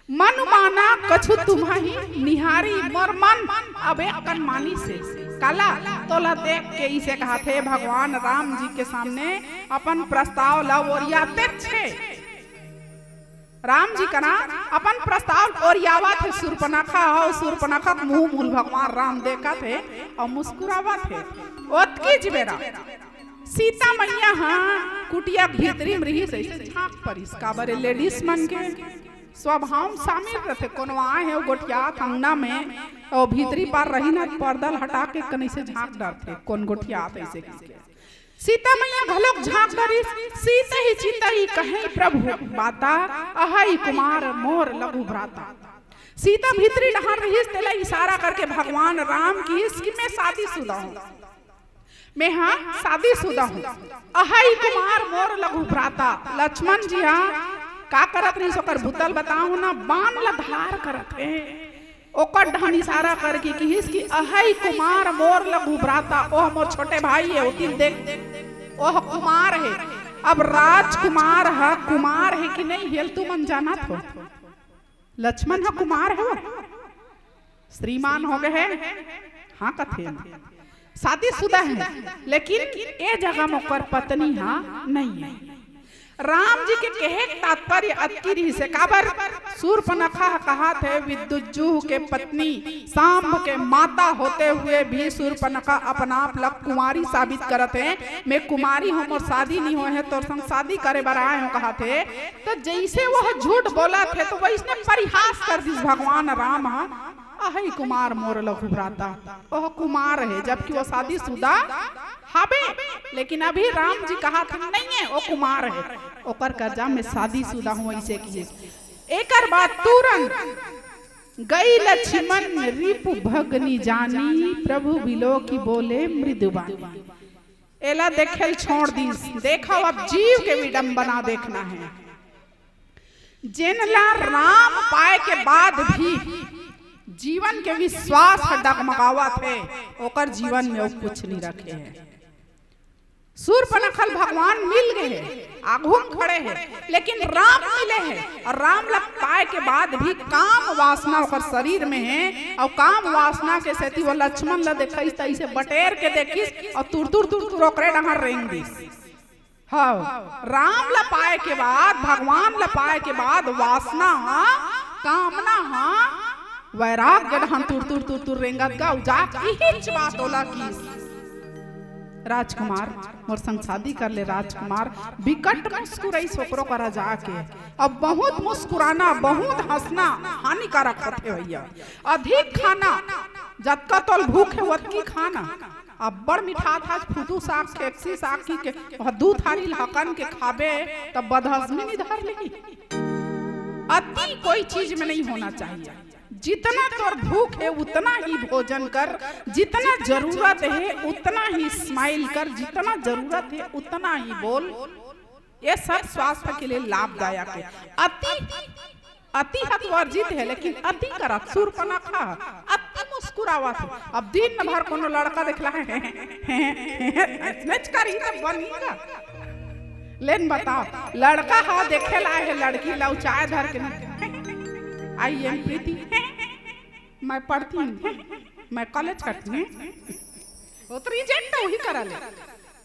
"मनु माना कछु तुम्हहि निहारी", मोर मन अब एक कन मानिस हे। काला? तोला देख के अइसे कहत हे, भगवान राम जी के सामने अपन प्रस्ताव ल ओरियातेच हे। राम जी करा अपन प्रस्ताव ओरियावत हे सूर्पनखा ह, अउ सूर्पनखा के मुंह मुल भगवान राम देखत हे अउ मुस्कुरावत हे। ओतकीच बेरा सीता मैया ह कुटिया के भीतरी म रिहिस, अइसे झांक परिस। काबर ए ladies मन के स्वभाव म शामिल रथे, कोनो आए हे अउ गोठियात अंगना में, अउ भीतरी पार रही ना, पर्दा ल हटा के कन अइसे झांक डरथे, कोन गोठियात अइसे कहिके। सीता मैया घलोक झांक डरिस। "सीतहि चितहि कहइ प्रभु बाता, अहइ कुमार मोर लघु भ्राता।" सीता भीतरी डहार रहिस, तेला इशारा करके भगवान राम किहिस कि मैं शादीशुदा हूँ, मैं हा शादीशुदा हूँ। "अहइ कुमार मोर लघु भ्राता", लक्ष्मण जी हा का करत रहिस, ओकर भूतल बताहूँ ना, बाण ला धार करत हे। ओकर डहन इशारा करके किहिस कि "अहइ कुमार मोर लघु भ्राता", ओह मोर छोटे भाई हे, ओतिन देख, ओह कुमार हे। अब राजकुमार ह कुमार हे कि नहीं, हेल तुमन जानत हो? लक्ष्मण ह कुमार हे, श्रीमान हो गए हे, हाँ कथे, शादीशुदा हे, लेकिन ए जगह म ओकर पत्नी हा नहीं हे। राम जी के कहे के तात्पर्य अतकी रिहिस हे, काबर सूर्पनखा ह कहत हे, विद्युत जूह के पत्नी, सांब के माता होते हुए भी सूर्पनखा अपन आप ल कुमारी साबित करत हे। "मैं कुमारी हूँ, मोर शादी नहीं होए हे, तोर संग शादी करे बर आए हूँ," कहत हे। त जइसे वह झूठ बोलत हे, त वइसने परिहास कर दिस भगवान राम ह। अहई कुमार मोर लघु भ्राता, ओह कुमार हे, जबकि वो शादीशुदा हबे, लेकिन अभी राम जी कहाथे नहीं हे, वो कुमार हे, ओकर करजा में शादीशुदा हूँ, ऐसे किहिस। एकर बाद तुरंत गई लक्ष्मण रिपु भगनि जानी, प्रभु बिलोकि बोले मृदु बानी। एला देखेल छोड़ दीस। देखव, अब जीव के विडंबना देखना हे। जेन ला राम पाए के बाद भी जीवन के विश्वास ह डगमगावत हे, ओकर जीवन में वो कुछ नहीं रखे हे। सूर्पनखा ल भगवान मिल गए हे, आघू म खड़े हे, लेकिन राम मिले हे, और राम ला पाए के बाद भी काम वासना ओकर शरीर में हे, और काम वासना के सेती वो लक्ष्मण ला देखिस त ऐसे बटेर के देखिस और तुरतुर तुरतुर ओकरे डहार रेंग दिस। हाँ, राम ला पाए के बाद, भगवान ला पाए के बाद वासना हा, कामना हा, वैराग्य डहान तुरतुर तुरतुर रेंगत गा। उ जाके इहिच बात ओला किहिस, राजकुमार, मोर संग शादी कर ले राजकुमार। बिकट मुस्कुराइस ओकरो करा जाके। अब बहुत मुस्कुराना, बहुत हंसना हानिकारक होथे भैया। अधिक खाना, जतका तोल भूख हे ओतकी खाना। अब्बड़ मिठात हस, फुदू साग, खेकसी साग की के, ओह दू थारी ल हकन के खाबे, तब बदहजमी नहीं धर लेही। अति कोई चीज में नहीं होना चाहिए। जितना तोर भूख हे, उतना ही भोजन कर, जितना जरूरत हे, उतना ही स्माइल कर, जितना जरूरत हे, उतना ही बोल। ये सब स्वास्थ्य के लिए लाभदायक हे। अति, अति ह तो वर्जित हे, लेकिन अति करत सूर्पनखा ह, अति मुस्कुरावत हे। अब दिन भर कोनो लड़का देखला हे, नच करी त बनी का? लेन बताओ, लड़का ह देखे ला हे लड़की ला, उ चाय धर के ना, "I am प्रीति, मैं पढ़ती हूँ, मैं कॉलेज करती हूँ।" वो तो रिजेक्ट है, वही करा ले।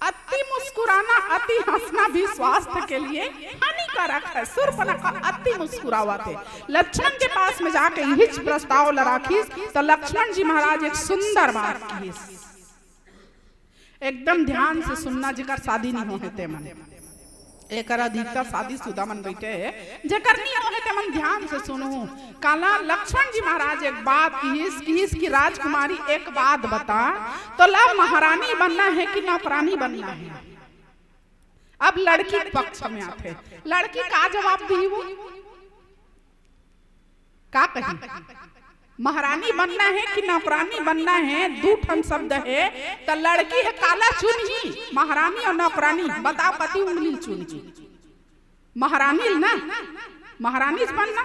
अति मुस्कुराना, अति हंसना भी स्वास्थ्य के लिए हानिकारक है। सूर्पनखा अति मुस्कुरावत हे। लक्ष्मण के पास में जाके इहिच प्रस्ताव ल राखिस, त लक्ष्मण जी महाराज एक सुंदर बात किहिस। एकदम ध्यान से सुनना, जेकर शादी नहीं होहे ते मन। एकर अधिकतर शादीशुदा मन बैठे हे, जेकर नहीं होहे ते मन ध्यान से सुनहू। काला लक्ष्मण जी महाराज एक बात किहिस, किहिस कि राजकुमारी एक बात बता, तोला महारानी बनना हे कि नौकरानी बनना हे? अब लड़की के पक्ष में आथे, लड़की का जवाब दिही वो? का कही? महारानी बनना हे कि नौकरानी बनना हे, दू ठन शब्द हे, त लड़की हे काला चुनही, महारानी और नौकरानी, बताओ कति उंगली चुनही? महारानी ल ना, महारानी च बनना।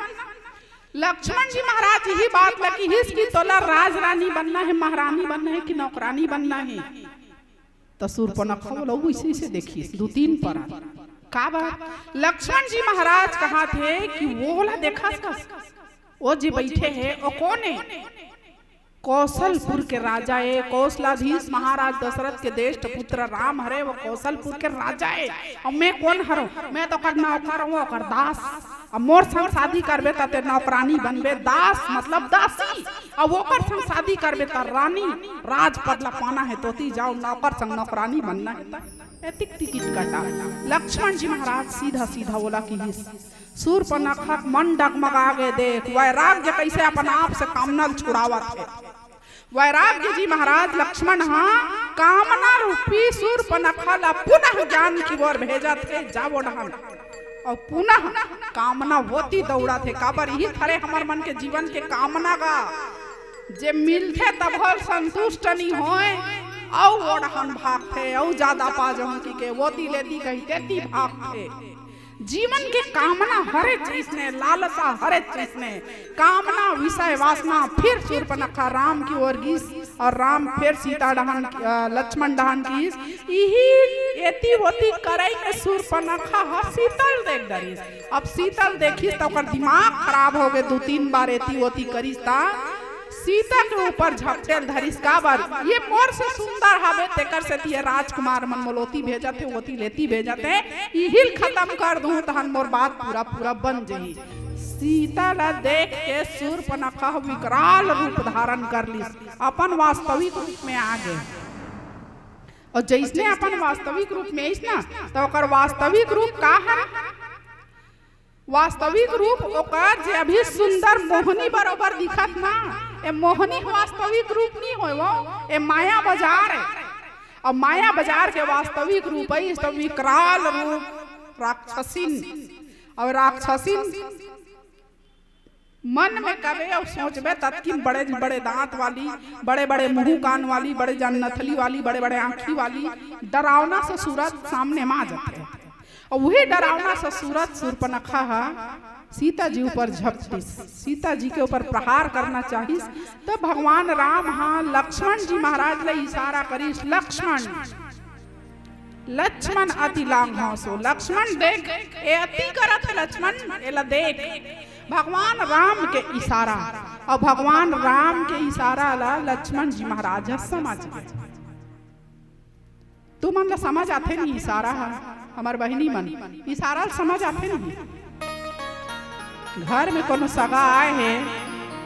लक्ष्मण जी महाराज यही बात ल किहिस कि तोला राजरानी बनना हे, महारानी बनना हे कि नौकरानी बनना हे? त सूर्पनखा ओला वइसे, वइसे देखिस, दू तीन परा। काबर? लक्ष्मण जी महाराज कहाथे कि वो ओला देखस कस। वो जे बैठे हे, वो कोन हे? कौशलपुर के राजा हे, कौशलाधीश महाराज दशरथ के ज्येष्ठ पुत्र राम हरे, वो कौशलपुर के राजा हे। अउ मैं कोन हरंव? मैं तो ओकर नौकर हंव, ओकर दास। अब मोर संग शादी करबे त ते नौकरानी बनबे, दास मतलब दासी। अब ओकर संग शादी करबे त रानी, राजपद ला पाना हे त ओती जाओ, नौकर संग नौकरानी बनना हे त एतिक टिकट कटा। लक्ष्मण जी महाराज सीधा सीधा ओला किहिस, सूर्पनखा के मन डगमगा गे, देख वैराग्य कैसे अपन आप से कामना ल छुड़ावत हे। वैराग्य जी महाराज लक्ष्मण हा कामना रूपी सूर्पनखा ला पुनः ज्ञान की ओर भेजत हे, जा वो डहन। अउ पुनः कामना ओती दौड़त हे, काबर इही हरे हमर मन के जीवन के कामना गा, जे मिलथे तभो ल संतुष्ट नी होय, अउ वो डहन भागथे, अउ जादा पा जहूं कहिके, ओती लेती कहिके ती भागथे। जीवन के कामना हरे चीज ने, लालसा हरे चीज ने, कामना, विषय, वासना, फिर सूर्पनखा राम की ओर गिस अउ राम फिर सीता डहन, अ, लक्ष्मण डहन गिस। इही एती ओती करई में सूर्पनखा ह सीता ल देख डरिस। अब सीता ल देखिस त ओकर दिमाग खराब हो गे, दू तीन बार एती ओती करिस त सीता के ऊपर झपटे ल धरिस। काबर? ये मोर से सुंदर हवे, तेकर सेती ये राजकुमार मन मोला ओती भेजत हे, ओती लेती भेजत हे। इही ल खतम कर दूं, तहन मोर बात पूरा पूरा बन जही। सीता ला देख के सूर्पनखा विकराल रूप धारण कर लिस, अपन वास्तविक रूप में आ गे। अउ जइसने अपन वास्तविक रूप में आइस ना, त ओकर वास्तविक रूप का हे? वास्तविक रूप ओकर जे अभी सुंदर मोहनी बरोबर दिखत ना, ए मोहनी वास्तविक रूप नहीं होय, वो ए माया बाजार है। और माया बाजार के वास्तविक रूप है तो विकराल रूप राक्षसिन। और राक्षसिन मन में कबे और सोचबे ततकी बड़े बड़े दांत वाली, बड़े बड़े मुंह कान वाली, बड़े जान नथली वाली, बड़े बड़े आंखी वाली डरावना से सूरत सामने मा जाथे। और वही डरावना से सूरत सूर्पनखा हा सीता जी ऊपर झपटिस, सीता जी के ऊपर प्रहार करना चाहिस। तो भगवान राम हा लक्ष्मण जी महाराज ले इशारा करिस, लक्ष्मण, लक्ष्मण अति लांघव सो, लक्ष्मण देख, ए अति करत हे लक्ष्मण, एला देख। भगवान राम के इशारा, और भगवान राम के इशारा ला लक्ष्मण जी महाराज ह समझ गए। तुमन ला समझ आथे नहीं इशारा ह, हमर बहिनी मन, इशारा ला समझ आथे नहीं। घर में कोनो सगा आए हे,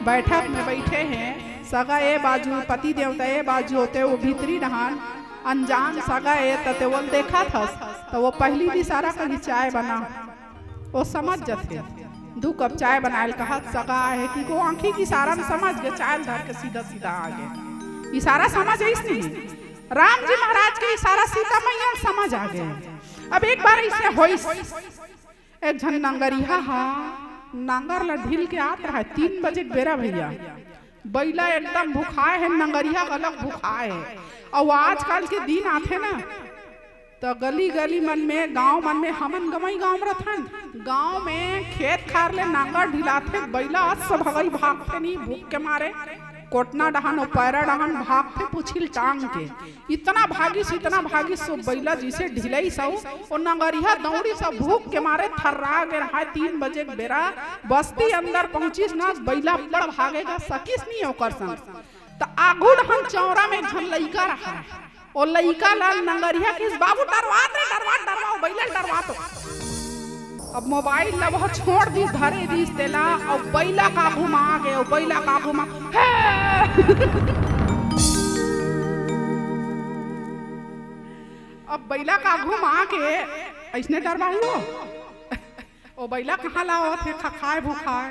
बैठक में बैठे हे, सगा ए बाजू, पति देवता ए बाजू होते, वो भीतरी डहान अनजान सगा ए, त ते वोल देखत हस, त वो पहली भी इशारा करी, "चाय बना।" वो समझ जथे। दू कप चाय बनाए ल कहत सगा आए हे कि वो आंखी के इशारा में समझ गए, चाय ल धर के सीधा सीधा आ गए। इशारा समझ आइस नहीं। राम जी महाराज के इशारा सीता मैया समझ आ गए। अब एक बार ऐसे होइस, एक झन नंगरिहा हा नांगर ला ढील के आत रहा, तीन बजे के बेरा भैया, बैला एकदम भुखाए हे, नंगरिहा अलग भुखाए हे। और आजकल के दिन आथे ना, तो गली गली मन में, गांव मन में, हमन गंवई गांव में रथन, गांव में खेत खार ले नांगर ढिलाथे, बैला अस भगई भागथे नहीं भूख के मारे, कोटना डहान और पैरा डहान भागथे पुछिल टांग के। इतना भागिस, इतना भागिस, सो बैला जिसे ढिलइस अउ ओ नंगरिहा दौड़िस, भूख के मारे थर्रा गे रहाय। तीन बजे के बेरा बस्ती अंदर पहुंचिस ना, बैला बड़ भागे गा, सकिस नहीं ओकर संग। त आगू डहन चौरा में एक झन लइका रहा, ओ लइका ला नंगरिहा किस, "बाबू डरवात रे, डरवात, डरवा, ओ बैला ल डरवात हो।" अब मोबाइल ला वह छोड़ दिस, धरे दिस तेला, अउ बैला का घुमा गे, अउ बैला का घुमा, हे! अब बैला का घुमा के ऐसने डरवाहू हो? ओ बैला कहाँ ला होत हे, खखाए भुखाए,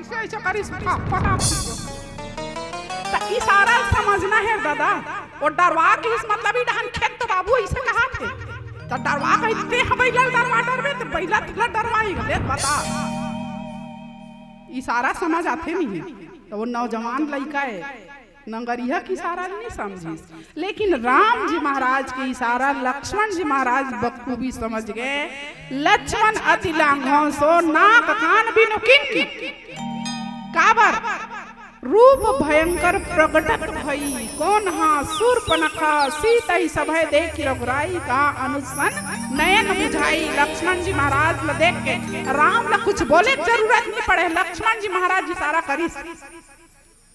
ऐसे ऐसे करिस, फटाक से। त इशारा समझना हे दादा, ओ डरवा के इस मतलब ही डहन खेत तो बाबू ऐसे कहा थे। त डरवा के इतने ह बैला ल डरवा डरबे, त बैला तुला डरवाई ले बता। इशारा समझ आथे नहीं हे। त वो नौजवान लइका हे, नंगरिहा के इशारा नहीं समझिस, लेकिन राम जी महाराज के इशारा लक्ष्मण जी महाराज बखूबी समझ गए। लक्ष्मण अति लांघव सो नाक कान बिनु किन। काबर? रूप भयंकर प्रगटत भई, कोन हा सूर्पनखा, सीतहि सभय देखि रघुराई, कहा अनुज सन नयन बुझाई। लक्ष्मण जी महाराज ला देख के राम ला कुछ बोले के जरूरत नहीं पड़े, लक्ष्मण जी महाराज इशारा करिस।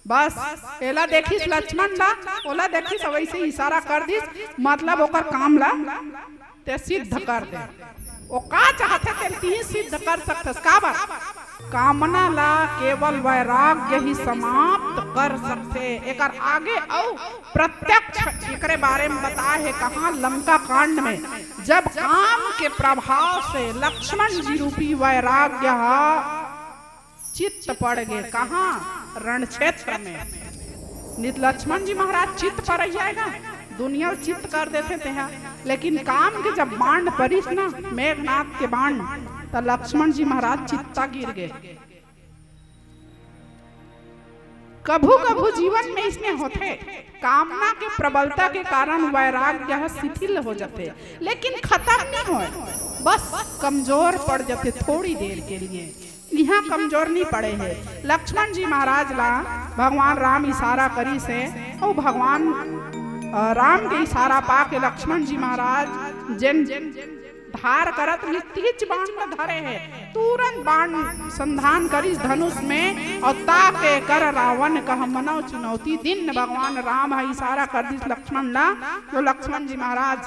बस, एला देखिस लक्ष्मण ला, ओला देखिस, वैसे इशारा कर दिस, मतलब ओकर काम ला ते सिद्ध कर दे। ओ का चाहथे, तेन तिही सिद्ध कर सकथस। काबर? कामना ला केवल वैराग्य ही समाप्त कर सकथे। एकर आगे अउ प्रत्यक्ष एकरे बारे में बताए हे, कहाँ? लंका कांड में, जब काम के प्रभाव से लक्ष्मण जी रूपी वैराग्य हा चित्त पड़ गे। कहाँ? रण क्षेत्र में। नित लक्ष्मण जी महाराज चित्त पर ही आएगा, दुनिया चित्त कर देथे तेहा। लेकिन काम के जब बाण परिस ना, मेघनाथ के बाण, त लक्ष्मण जी महाराज चित्ता गिर गए। कभू कभू जीवन में इसने होथे, कामना के प्रबलता के कारण वैराग्य ह शिथिल हो जाथे, लेकिन खत्म नहीं होय, बस कमजोर पड़ जाथे थोड़ी देर के लिए। इहाँ कमजोर नहीं पड़े हे। लक्ष्मण जी महाराज ला भगवान राम इशारा करिस हे, अउ भगवान, अ, राम के इशारा पाके लक्ष्मण जी महाराज जेन धार करत रिहिस, तिहिच बाण ल धरे हे। तुरंत बाण संधान करिस धनुष में, अउ ताके कर रावण कह मनव चुनौती। दिन भगवान राम ह इशारा कर दिस लक्ष्मण ला, तो लक्ष्मण जी महाराज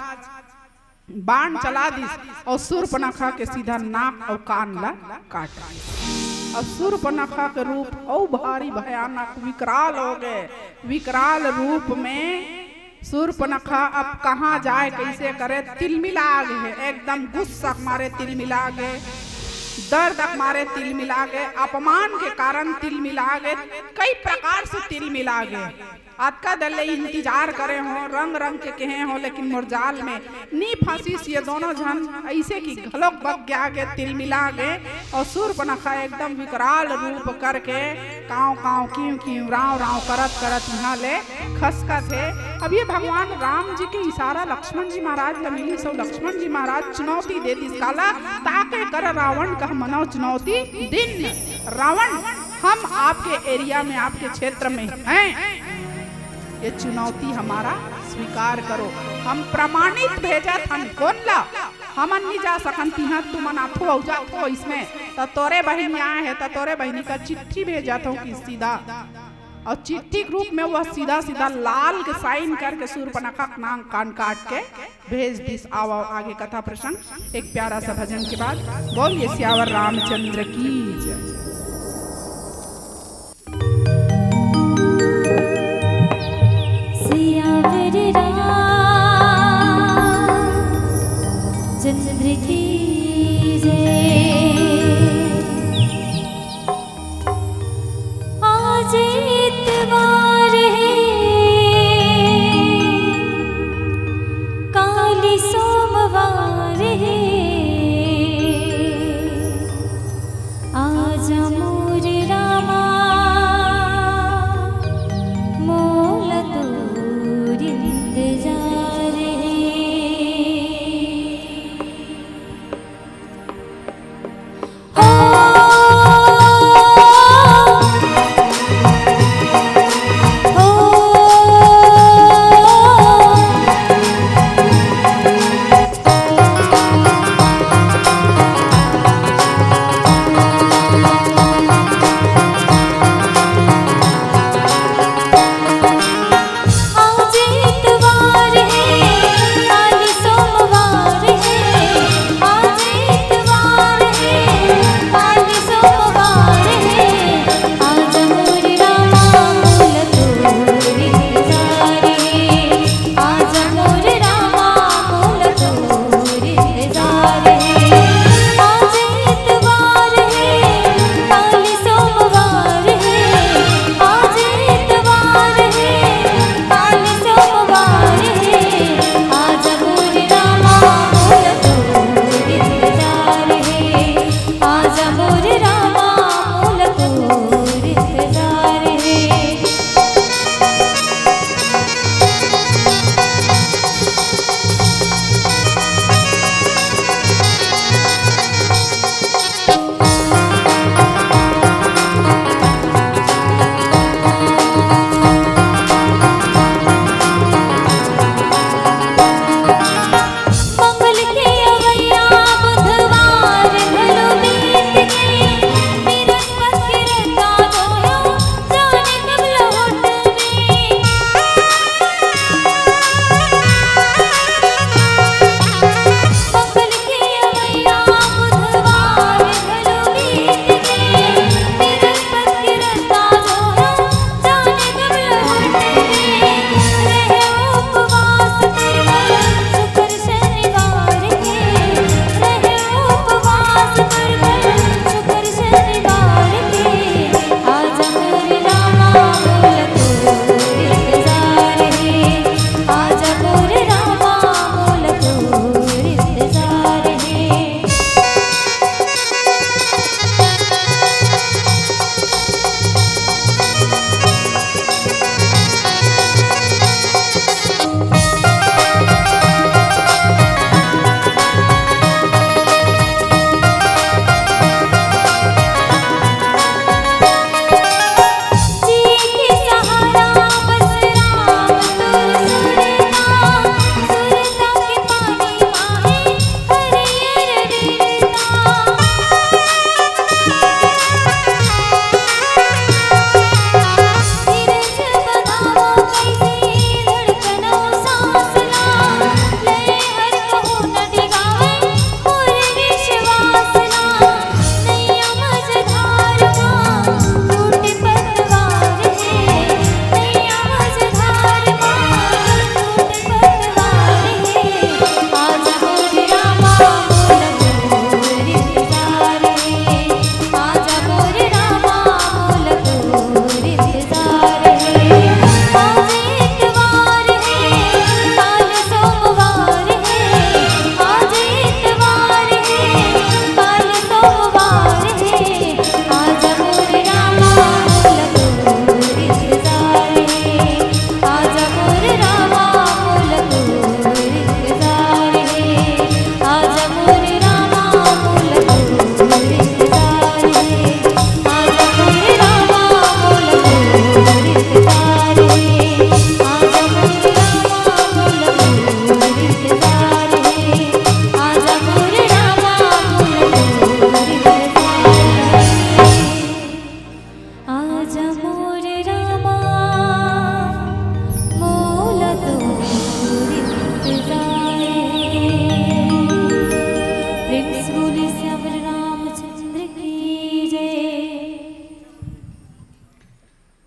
बाण चला दिस अउ सूर्पनखा के सीधा नाक अउ कान ला काट दिस। अउ सूर्पनखा के रूप अउ भारी भयानक विकराल हो गए। विकराल रूप में सूर्पनखा अब कहाँ जाए, कैसे करे, तिलमिला गे हे, एकदम गुस्सा के मारे तिलमिला गे। दर्द के मारे तिलमिला गे, अपमान के कारण तिलमिला गे, कई प्रकार से तिलमिला गे। अतका दिन ले इंतजार करे हों, रंग रंग के कहे हों, लेकिन मोर जाल में नी फंसिस ये दोनों झन, अइसे कि घलोक बग गे, तिलमिला गे। अउ सूर्पनखा एकदम विकराल रूप करके कांव कांव, किंव किंव, रांव रांव करत करत इहां ले खसकत हे। अब ये भगवान राम जी के इशारा लक्ष्मण जी महाराज ल मिलिस, अउ लक्ष्मण जी महाराज चुनौती दे दिस काला, ताके कर रावण कह मनो चुनौती दिन। रावण, हम आपके एरिया में, आपके क्षेत्र में हैं, ये चुनौती हमारा स्वीकार करो। हम प्रमाणित भेजत हन कोन ला, हमन नी जा सकन तिहां, तुमन आथो अउ जाथो इसमें, त तोरे बहिनी आए हे, त तोरे बहिनी का चिट्ठी भेजत हूं कि सीधा, अउ चिट्ठी के रूप में वह सीधा सीधा लाल के साइन करके सूर्पनखा के नांग कान काट के भेज दिस। आवा आगे कथा प्रसंग, एक प्यारा सा भजन के बाद। बोलिए सियावर रामचंद्र की जय। सियावर रामचंद्र की जय। आज इतवार हे, काली सोमवार हे, आजा मोर रामा, मोला तोर इंतजार हे।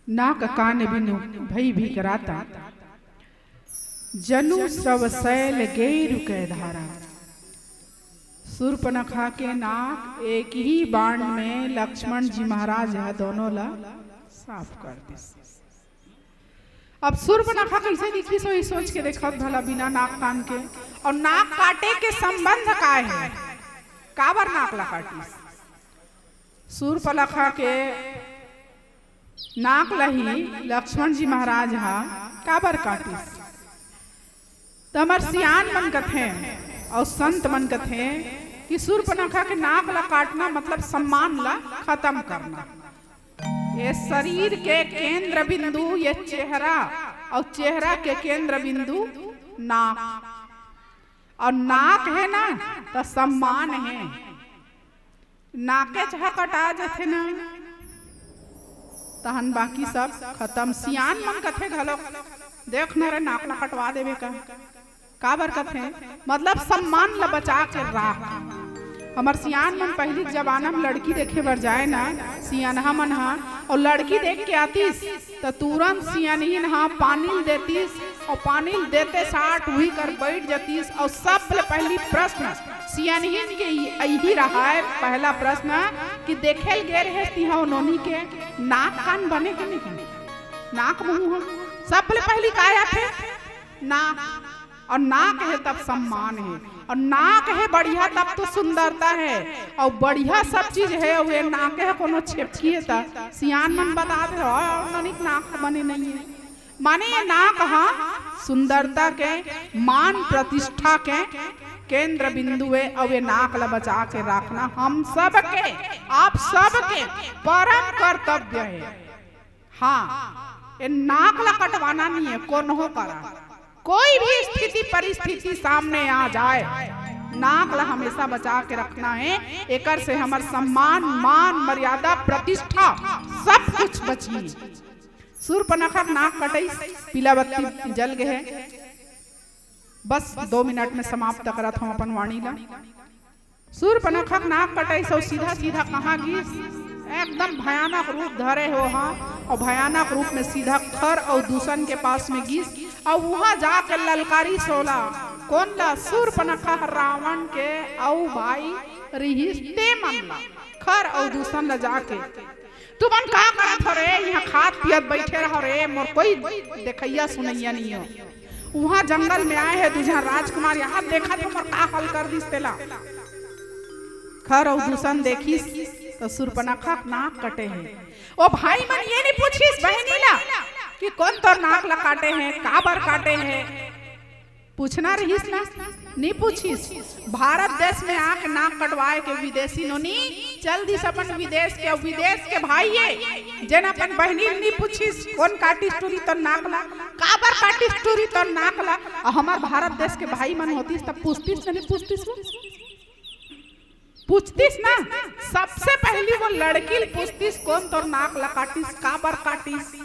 नाक कान बिनु भई भीकराता, जनु स्रव सैल गै रुकै धारा। सूर्पनखा के नाक एक ही बाण में लक्ष्मण जी महाराज ह दोनों ला साफ कर दिस। अब सूर्पनखा कइसे दिखिस, वही सोच के देखत भला बिना नाक कान के। और नाक काटे के संबंध का है, काबर नाक ला काटिस? सूर्पनखा के नाक ला ही लक्ष्मण जी महाराज हा काबर काटिस? त हमर सियान मन कथे और संत मन कथे कि सूर्पनखा के नाक ला काटना मतलब सम्मान ला खत्म करना। ये शरीर के केंद्र बिंदु ये चेहरा, और चेहरा के केंद्र बिंदु नाक, और नाक है ना त सम्मान है। नाकेच ह कटा जथे ना, तहन बाकी सब खत्म। सियान मन कथे घलो, "देख न रे, नाक ला कटवा देबे का।" काबर कथे? मतलब सम्मान ला बचा के राख। हमर सियान मन पहिली के जमाना में लड़की देखे बर जाए ना, सियानहा मन हा, और लड़की देख के आतिस, त तुरंत सियानहिन हा पानी ल देतिस, और पानी ल देते साठ उही कर बैठ जतिस, और सबले पहिली प्रश्न सियानहिन के इ-, इही रहाय, पहला प्रश्न कि देखे ल गे रहेस तिहा ओ नोनी के नाक कान बने के नहीं, नाक मुंह ह, सबले पहिली का आथे? नाक। और नाक है तब सम्मान है, और नाक है बढ़िया तब तो सुंदरता है, और बढ़िया सब चीज है, और ये नाक है कोनो छेपकी है त सियान मन बता दे, "ओ, ननिक नाक बने नहीं है।" माने ये नाक हा सुंदरता के, मान प्रतिष्ठा के केंद्र बिंदु है, और ये नाक ला बचा के रखना हम सब के, आप सब के परम कर्तव्य है। हाँ, ये नाक ला कटवाना नहीं है, कोनो करा, कोई भी स्थिति परिस्थिति सामने आ जाए, नाक ला हमेशा बचा के रखना है। एकर से हमर सम्मान, मान, मर्यादा, प्रतिष्ठा सब कुछ बची। सूर्पनखा के नाक कटइस, पीला बत्ती जल गे है। बस दो मिनट में समाप्त करत हूँ अपन वाणी ला। सूर्पनखा के नाक कटइस अउ सीधा सीधा कहाँ गिस? एकदम भयानक रूप धरे हो हा, अउ भयानक रूप में सीधा खर अउ दूषण के पास में गिस, अउ उहाँ जाके ललकारिस ओला। कोन ला? सूर्पनखा रावण के अउ भाई रिहिस ते मन ला, खर अउ दूषण ला जाके, "तुमन का करत हो रे? इहाँ खात पियत बइठे रहो रे, मोर कोई देखइया सुनइया नहीं हो।" उहाँ जंगल में आए हे दू झन राजकुमार, इहाँ देखत हो मोर का हाल कर दिस तेला। खर अउ दूषण देखिस त सूर्पनखा के नाक कटे हे। ओ भाई मन ये नहीं पूछिस बहिनी ला कि कोन तोर नाक ला काटे हे, काबर काटे हे? पूछना रहिस ना, नहीं पूछिस। भारत देश में आके नाक कटवाए के विदेशी नोनी चल दिस अपन विदेश के, विदेश के भाई ये, जेन अपन बहिनी ल नहीं पूछिस, "कोन काटिस टूरी तोर नाक ला, काबर काटिस टूरी तोर नाक ला?" अउ हमर भारत देश के भाई मन होतिस, तब पूछतिस न नहीं पूछतिस वो? पूछतिस ना, सबसे पहली वो लड़की ल पूछतिस, "कोन तोर नाक ला काटिस, काबर काटिस,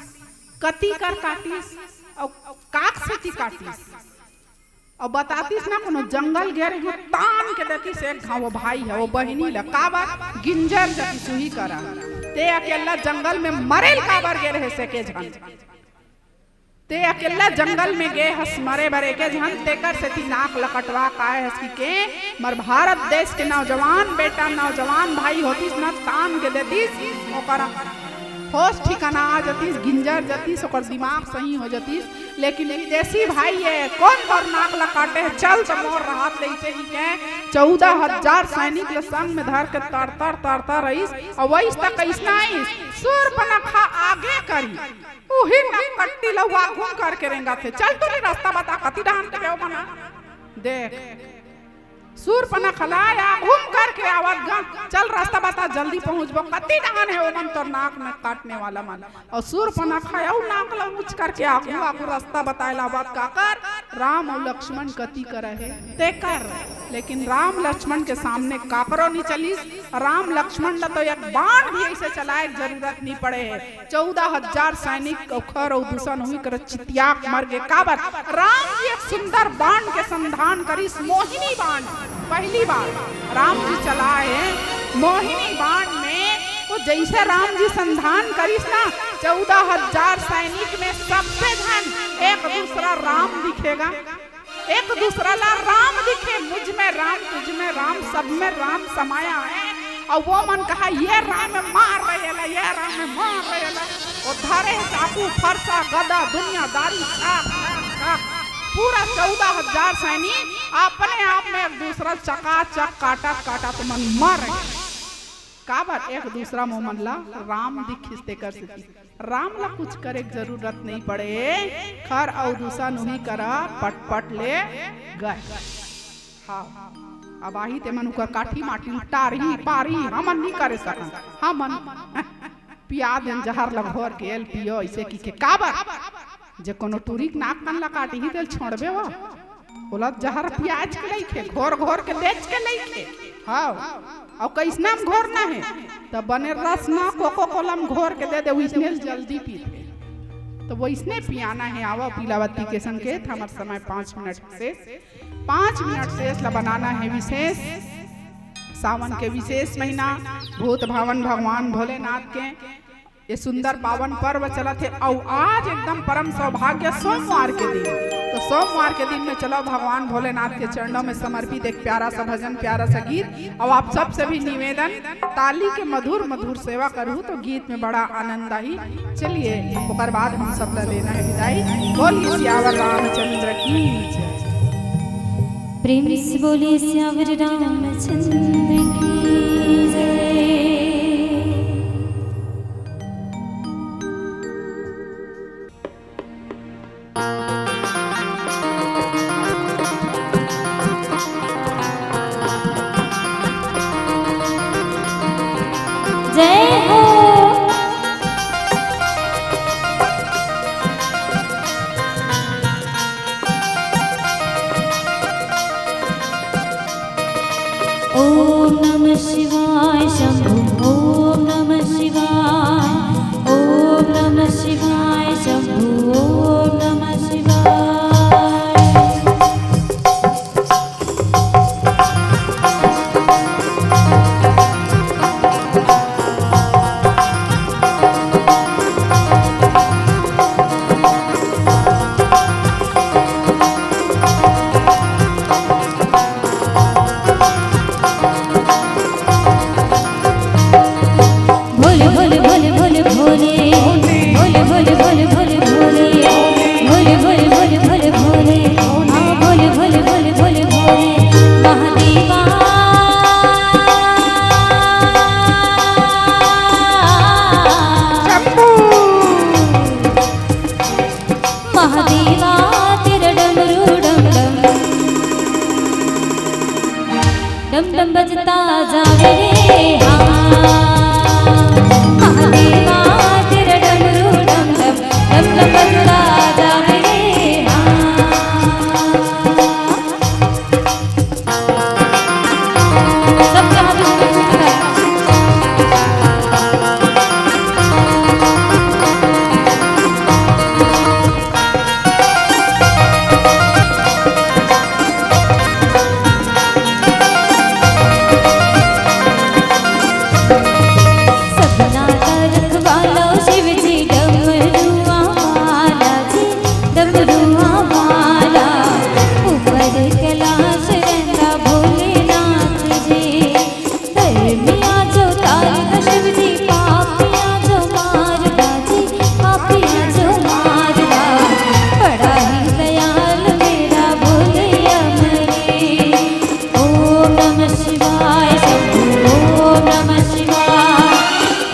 कती कर काटिस, अउ काक सेती काटिस?" अउ बतातिस ना, कोनो जंगल गे रहे, तान के देतिस एक घाव वो भाई ह, वो बहिनी ला, काबर गिंजर जतिस उही करा। ते अकेल्ला जंगल में मरे ल काबर गे रहे से के झन? ते अकेल्ला जंगल में गे हस मरे बर एके झन, तेकर सेती नाक ल कटवा के आए हस कि के? हमर भारत देश के नौजवान बेटा, नौजवान भाई होतिस ना, तान के देतिस, ओकर होश ठिकाना आ जतिस, गिंजर जतिस, ओकर दिमाग सही हो जतिस। लेकिन विदेशी भाई ये, "कोन तोर नाक ला काटे हे? चल त मोर रहत ले," अइसे कहिके चौदह हजार सैनिक ल संग में धर के तरतर तरतर रहिस। अउ वइस त कइसना आइस, सूर्पनखा आगे करी, उही नकट्टी ल अउ घूम करके रेंगत हे। "चल टूरी रस्ता बता, कती डहान के बेव बना।" देख, सूर्पनखा ला या घूम करके आवत गा, "चल रस्ता बता, जल्दी पहुंचबो, कती डहान हे ओमन तोर नाक में काटने वाला मन।" अउ सूर्पनखा अउ नाक ला ऊंच करके आगू आगू रस्ता बताए ला आवत काकर? राम अउ लक्ष्मण कती करा हे तेकर। लेकिन राम लक्ष्मण के सामने काकरो नहीं चलिस। राम लक्ष्मण ला तो एक बाण भी अइसे चलाए के जरूरत नहीं पड़े हे। चौदह हजार सैनिक अउ खर अउ दूषण उही करा चितिया के मर गे। काबर? राम जी एक सुंदर बाण के संधान करिस, मोहिनी बाण। पहली बार राम जी चलाए मोहिनी बाण में वो जइसे राम जी संधान करिस ना, चौदह हजार सैनिक में सबसे झन एक दूसरा राम दिखेगा, एक दूसरा ला राम दिखे, मुझ में राम, तुझ में राम, सब में राम समाया है। अउ वो मन कहा, "ये राम में मार रहे ला, ये राम में मार रहे ला।" वो धरे चाकू, फरसा, गदा, दुनियादारी, ठाक, ठाक, ठाक। पूरा चौदह हजार सैनिक अपने आप में एक दूसरा चकाचक काटत काटत मन मर गए। काबर? एक दूसरा में ओमन ला राम दिखिस तेकर सेती। राम ला कुछ करे के जरूरत नहीं पड़े, खर अउ रूसा नोही करा पटपट ले गए। हाँ, अब आही तेमन उकर काठी माटी टारही पारही, हमन नहीं करे सकन। हमन पिया देन जहर ला घोर के, "एल पियो," ऐसे की के काबर? जे कोनो टूरी के नाक कान ला काटही, तेल छोड़बे वो? ओला जहर पियाज के लइखे, घोर घोर के बेच के लइखे। हाँ, अउ कइसना में घोरना है, त बने रस ना कोको कोला में घोर के दे दे, वइसने जल्दी पीथे। तो वइसने पियाना है। आवा पीलावती के संकेत, हमर समय पाँच मिनट शेष, पाँच मिनट शेष ला बनाना है विशेष। सावन के विशेष महीना, भूत भावन भगवान भोलेनाथ के ये सुंदर पावन पर्व चलत हे अउ आज एकदम परम सौभाग्य सोमवार के दिन। तो सोमवार के दिन में चलो भगवान भोलेनाथ के चरणों में समर्पित एक प्यारा सा भजन, प्यारा सा गीत। अउ आप सबसे भी निवेदन, ताली के मधुर मधुर सेवा करू तो गीत में बड़ा आनंद आही। चलिए, ओकर बाद हम सब ला लेना है विदाई। बोलिए सियावर रामचंद्र की जय। प्रेम से बोलिए सियावर रामचंद्र की जय। जय हो। ओम नमः शिवाय शंभु, ओम नमः शिवाय, ओम नमः शिवाय शंभु, ओम नमः शिवाय। भोले भोले भोले भोले भोले। भोले भोले भोले भोले भोले। भोले भोले भोले भोले भोले। हाँ, भोले भोले भोले भोले भोले। महादेवा। शंभू। महादेवा तेरा डमरू डम डम। डम डम बजता जावे रे हाँ। महादेवा तेरा डमरू डम डम, डम डम बजता जावे रे हाँ। सबके हाथ ऊपर उठा। सपना का रखवालो शिव जी, डमरुआ वाला जी, डमरुआ वाला। ऊपर कैलाश रहंदा भोलेनाथ जी। धर्मिया जो तारदा शिव जी, पापिया जो मारदा जी, पापिया जो मारदा। बड़ा ही दयाल मेरा भोले अमरीश। ओम नमः शिवाय शंभू, ओम नमः शिवाय,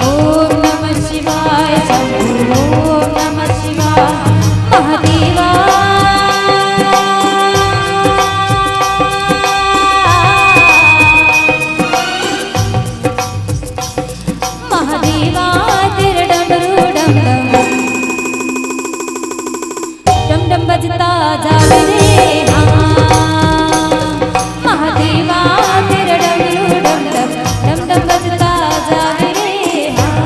ओम नमः शिवाय शंभू, ओम नमः शिवाय महादेवा। महादेवा तेरा डमरू डम डम, डम डम बजता जावे रे हाँ। महादेवा तेरा डमरू डम डम, डम डम बजता जावे रे हाँ।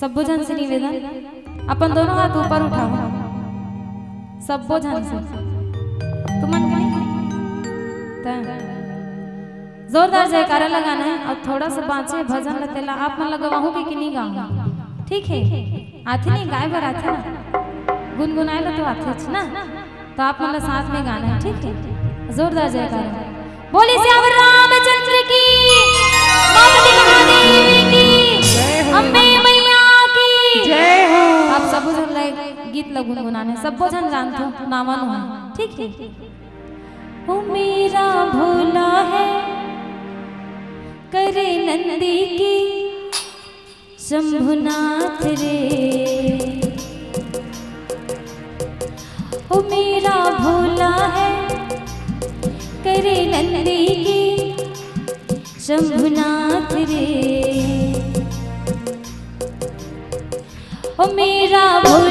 सब्बो झन से निवेदन, अपन दोनों हाथ ऊपर उठाओ, सब्बो झन से। तुमन के नहीं? त जोरदार जयकारा लगाना है। और थोड़ा सा बाँचे भजन ल, तेला आप मन ल गवाहूँ के कि नहीं गाऊँ? ठीक है, आथे नहीं, गाय बर आथे ना, गुनगुनाए ल तो आथेच ना। तो आप मन ल साथ में गाना है, ठीक है? जोरदार जयकारा। बोलिए सियावर रामचंद्र की, पार्वती महादेवी की, अम्बे मैया की। जय हो। आप सबो झन ल गीत ल गुनगुनाना है, सब्बो झन जानथो, नावा नो है, ठीक है? ओ मेरा भोला है, करे नंदी की शंभुनाथ रे। ओ मेरा भोला है, करे नंदी की शंभुनाथ रे। ओ मेरा भोला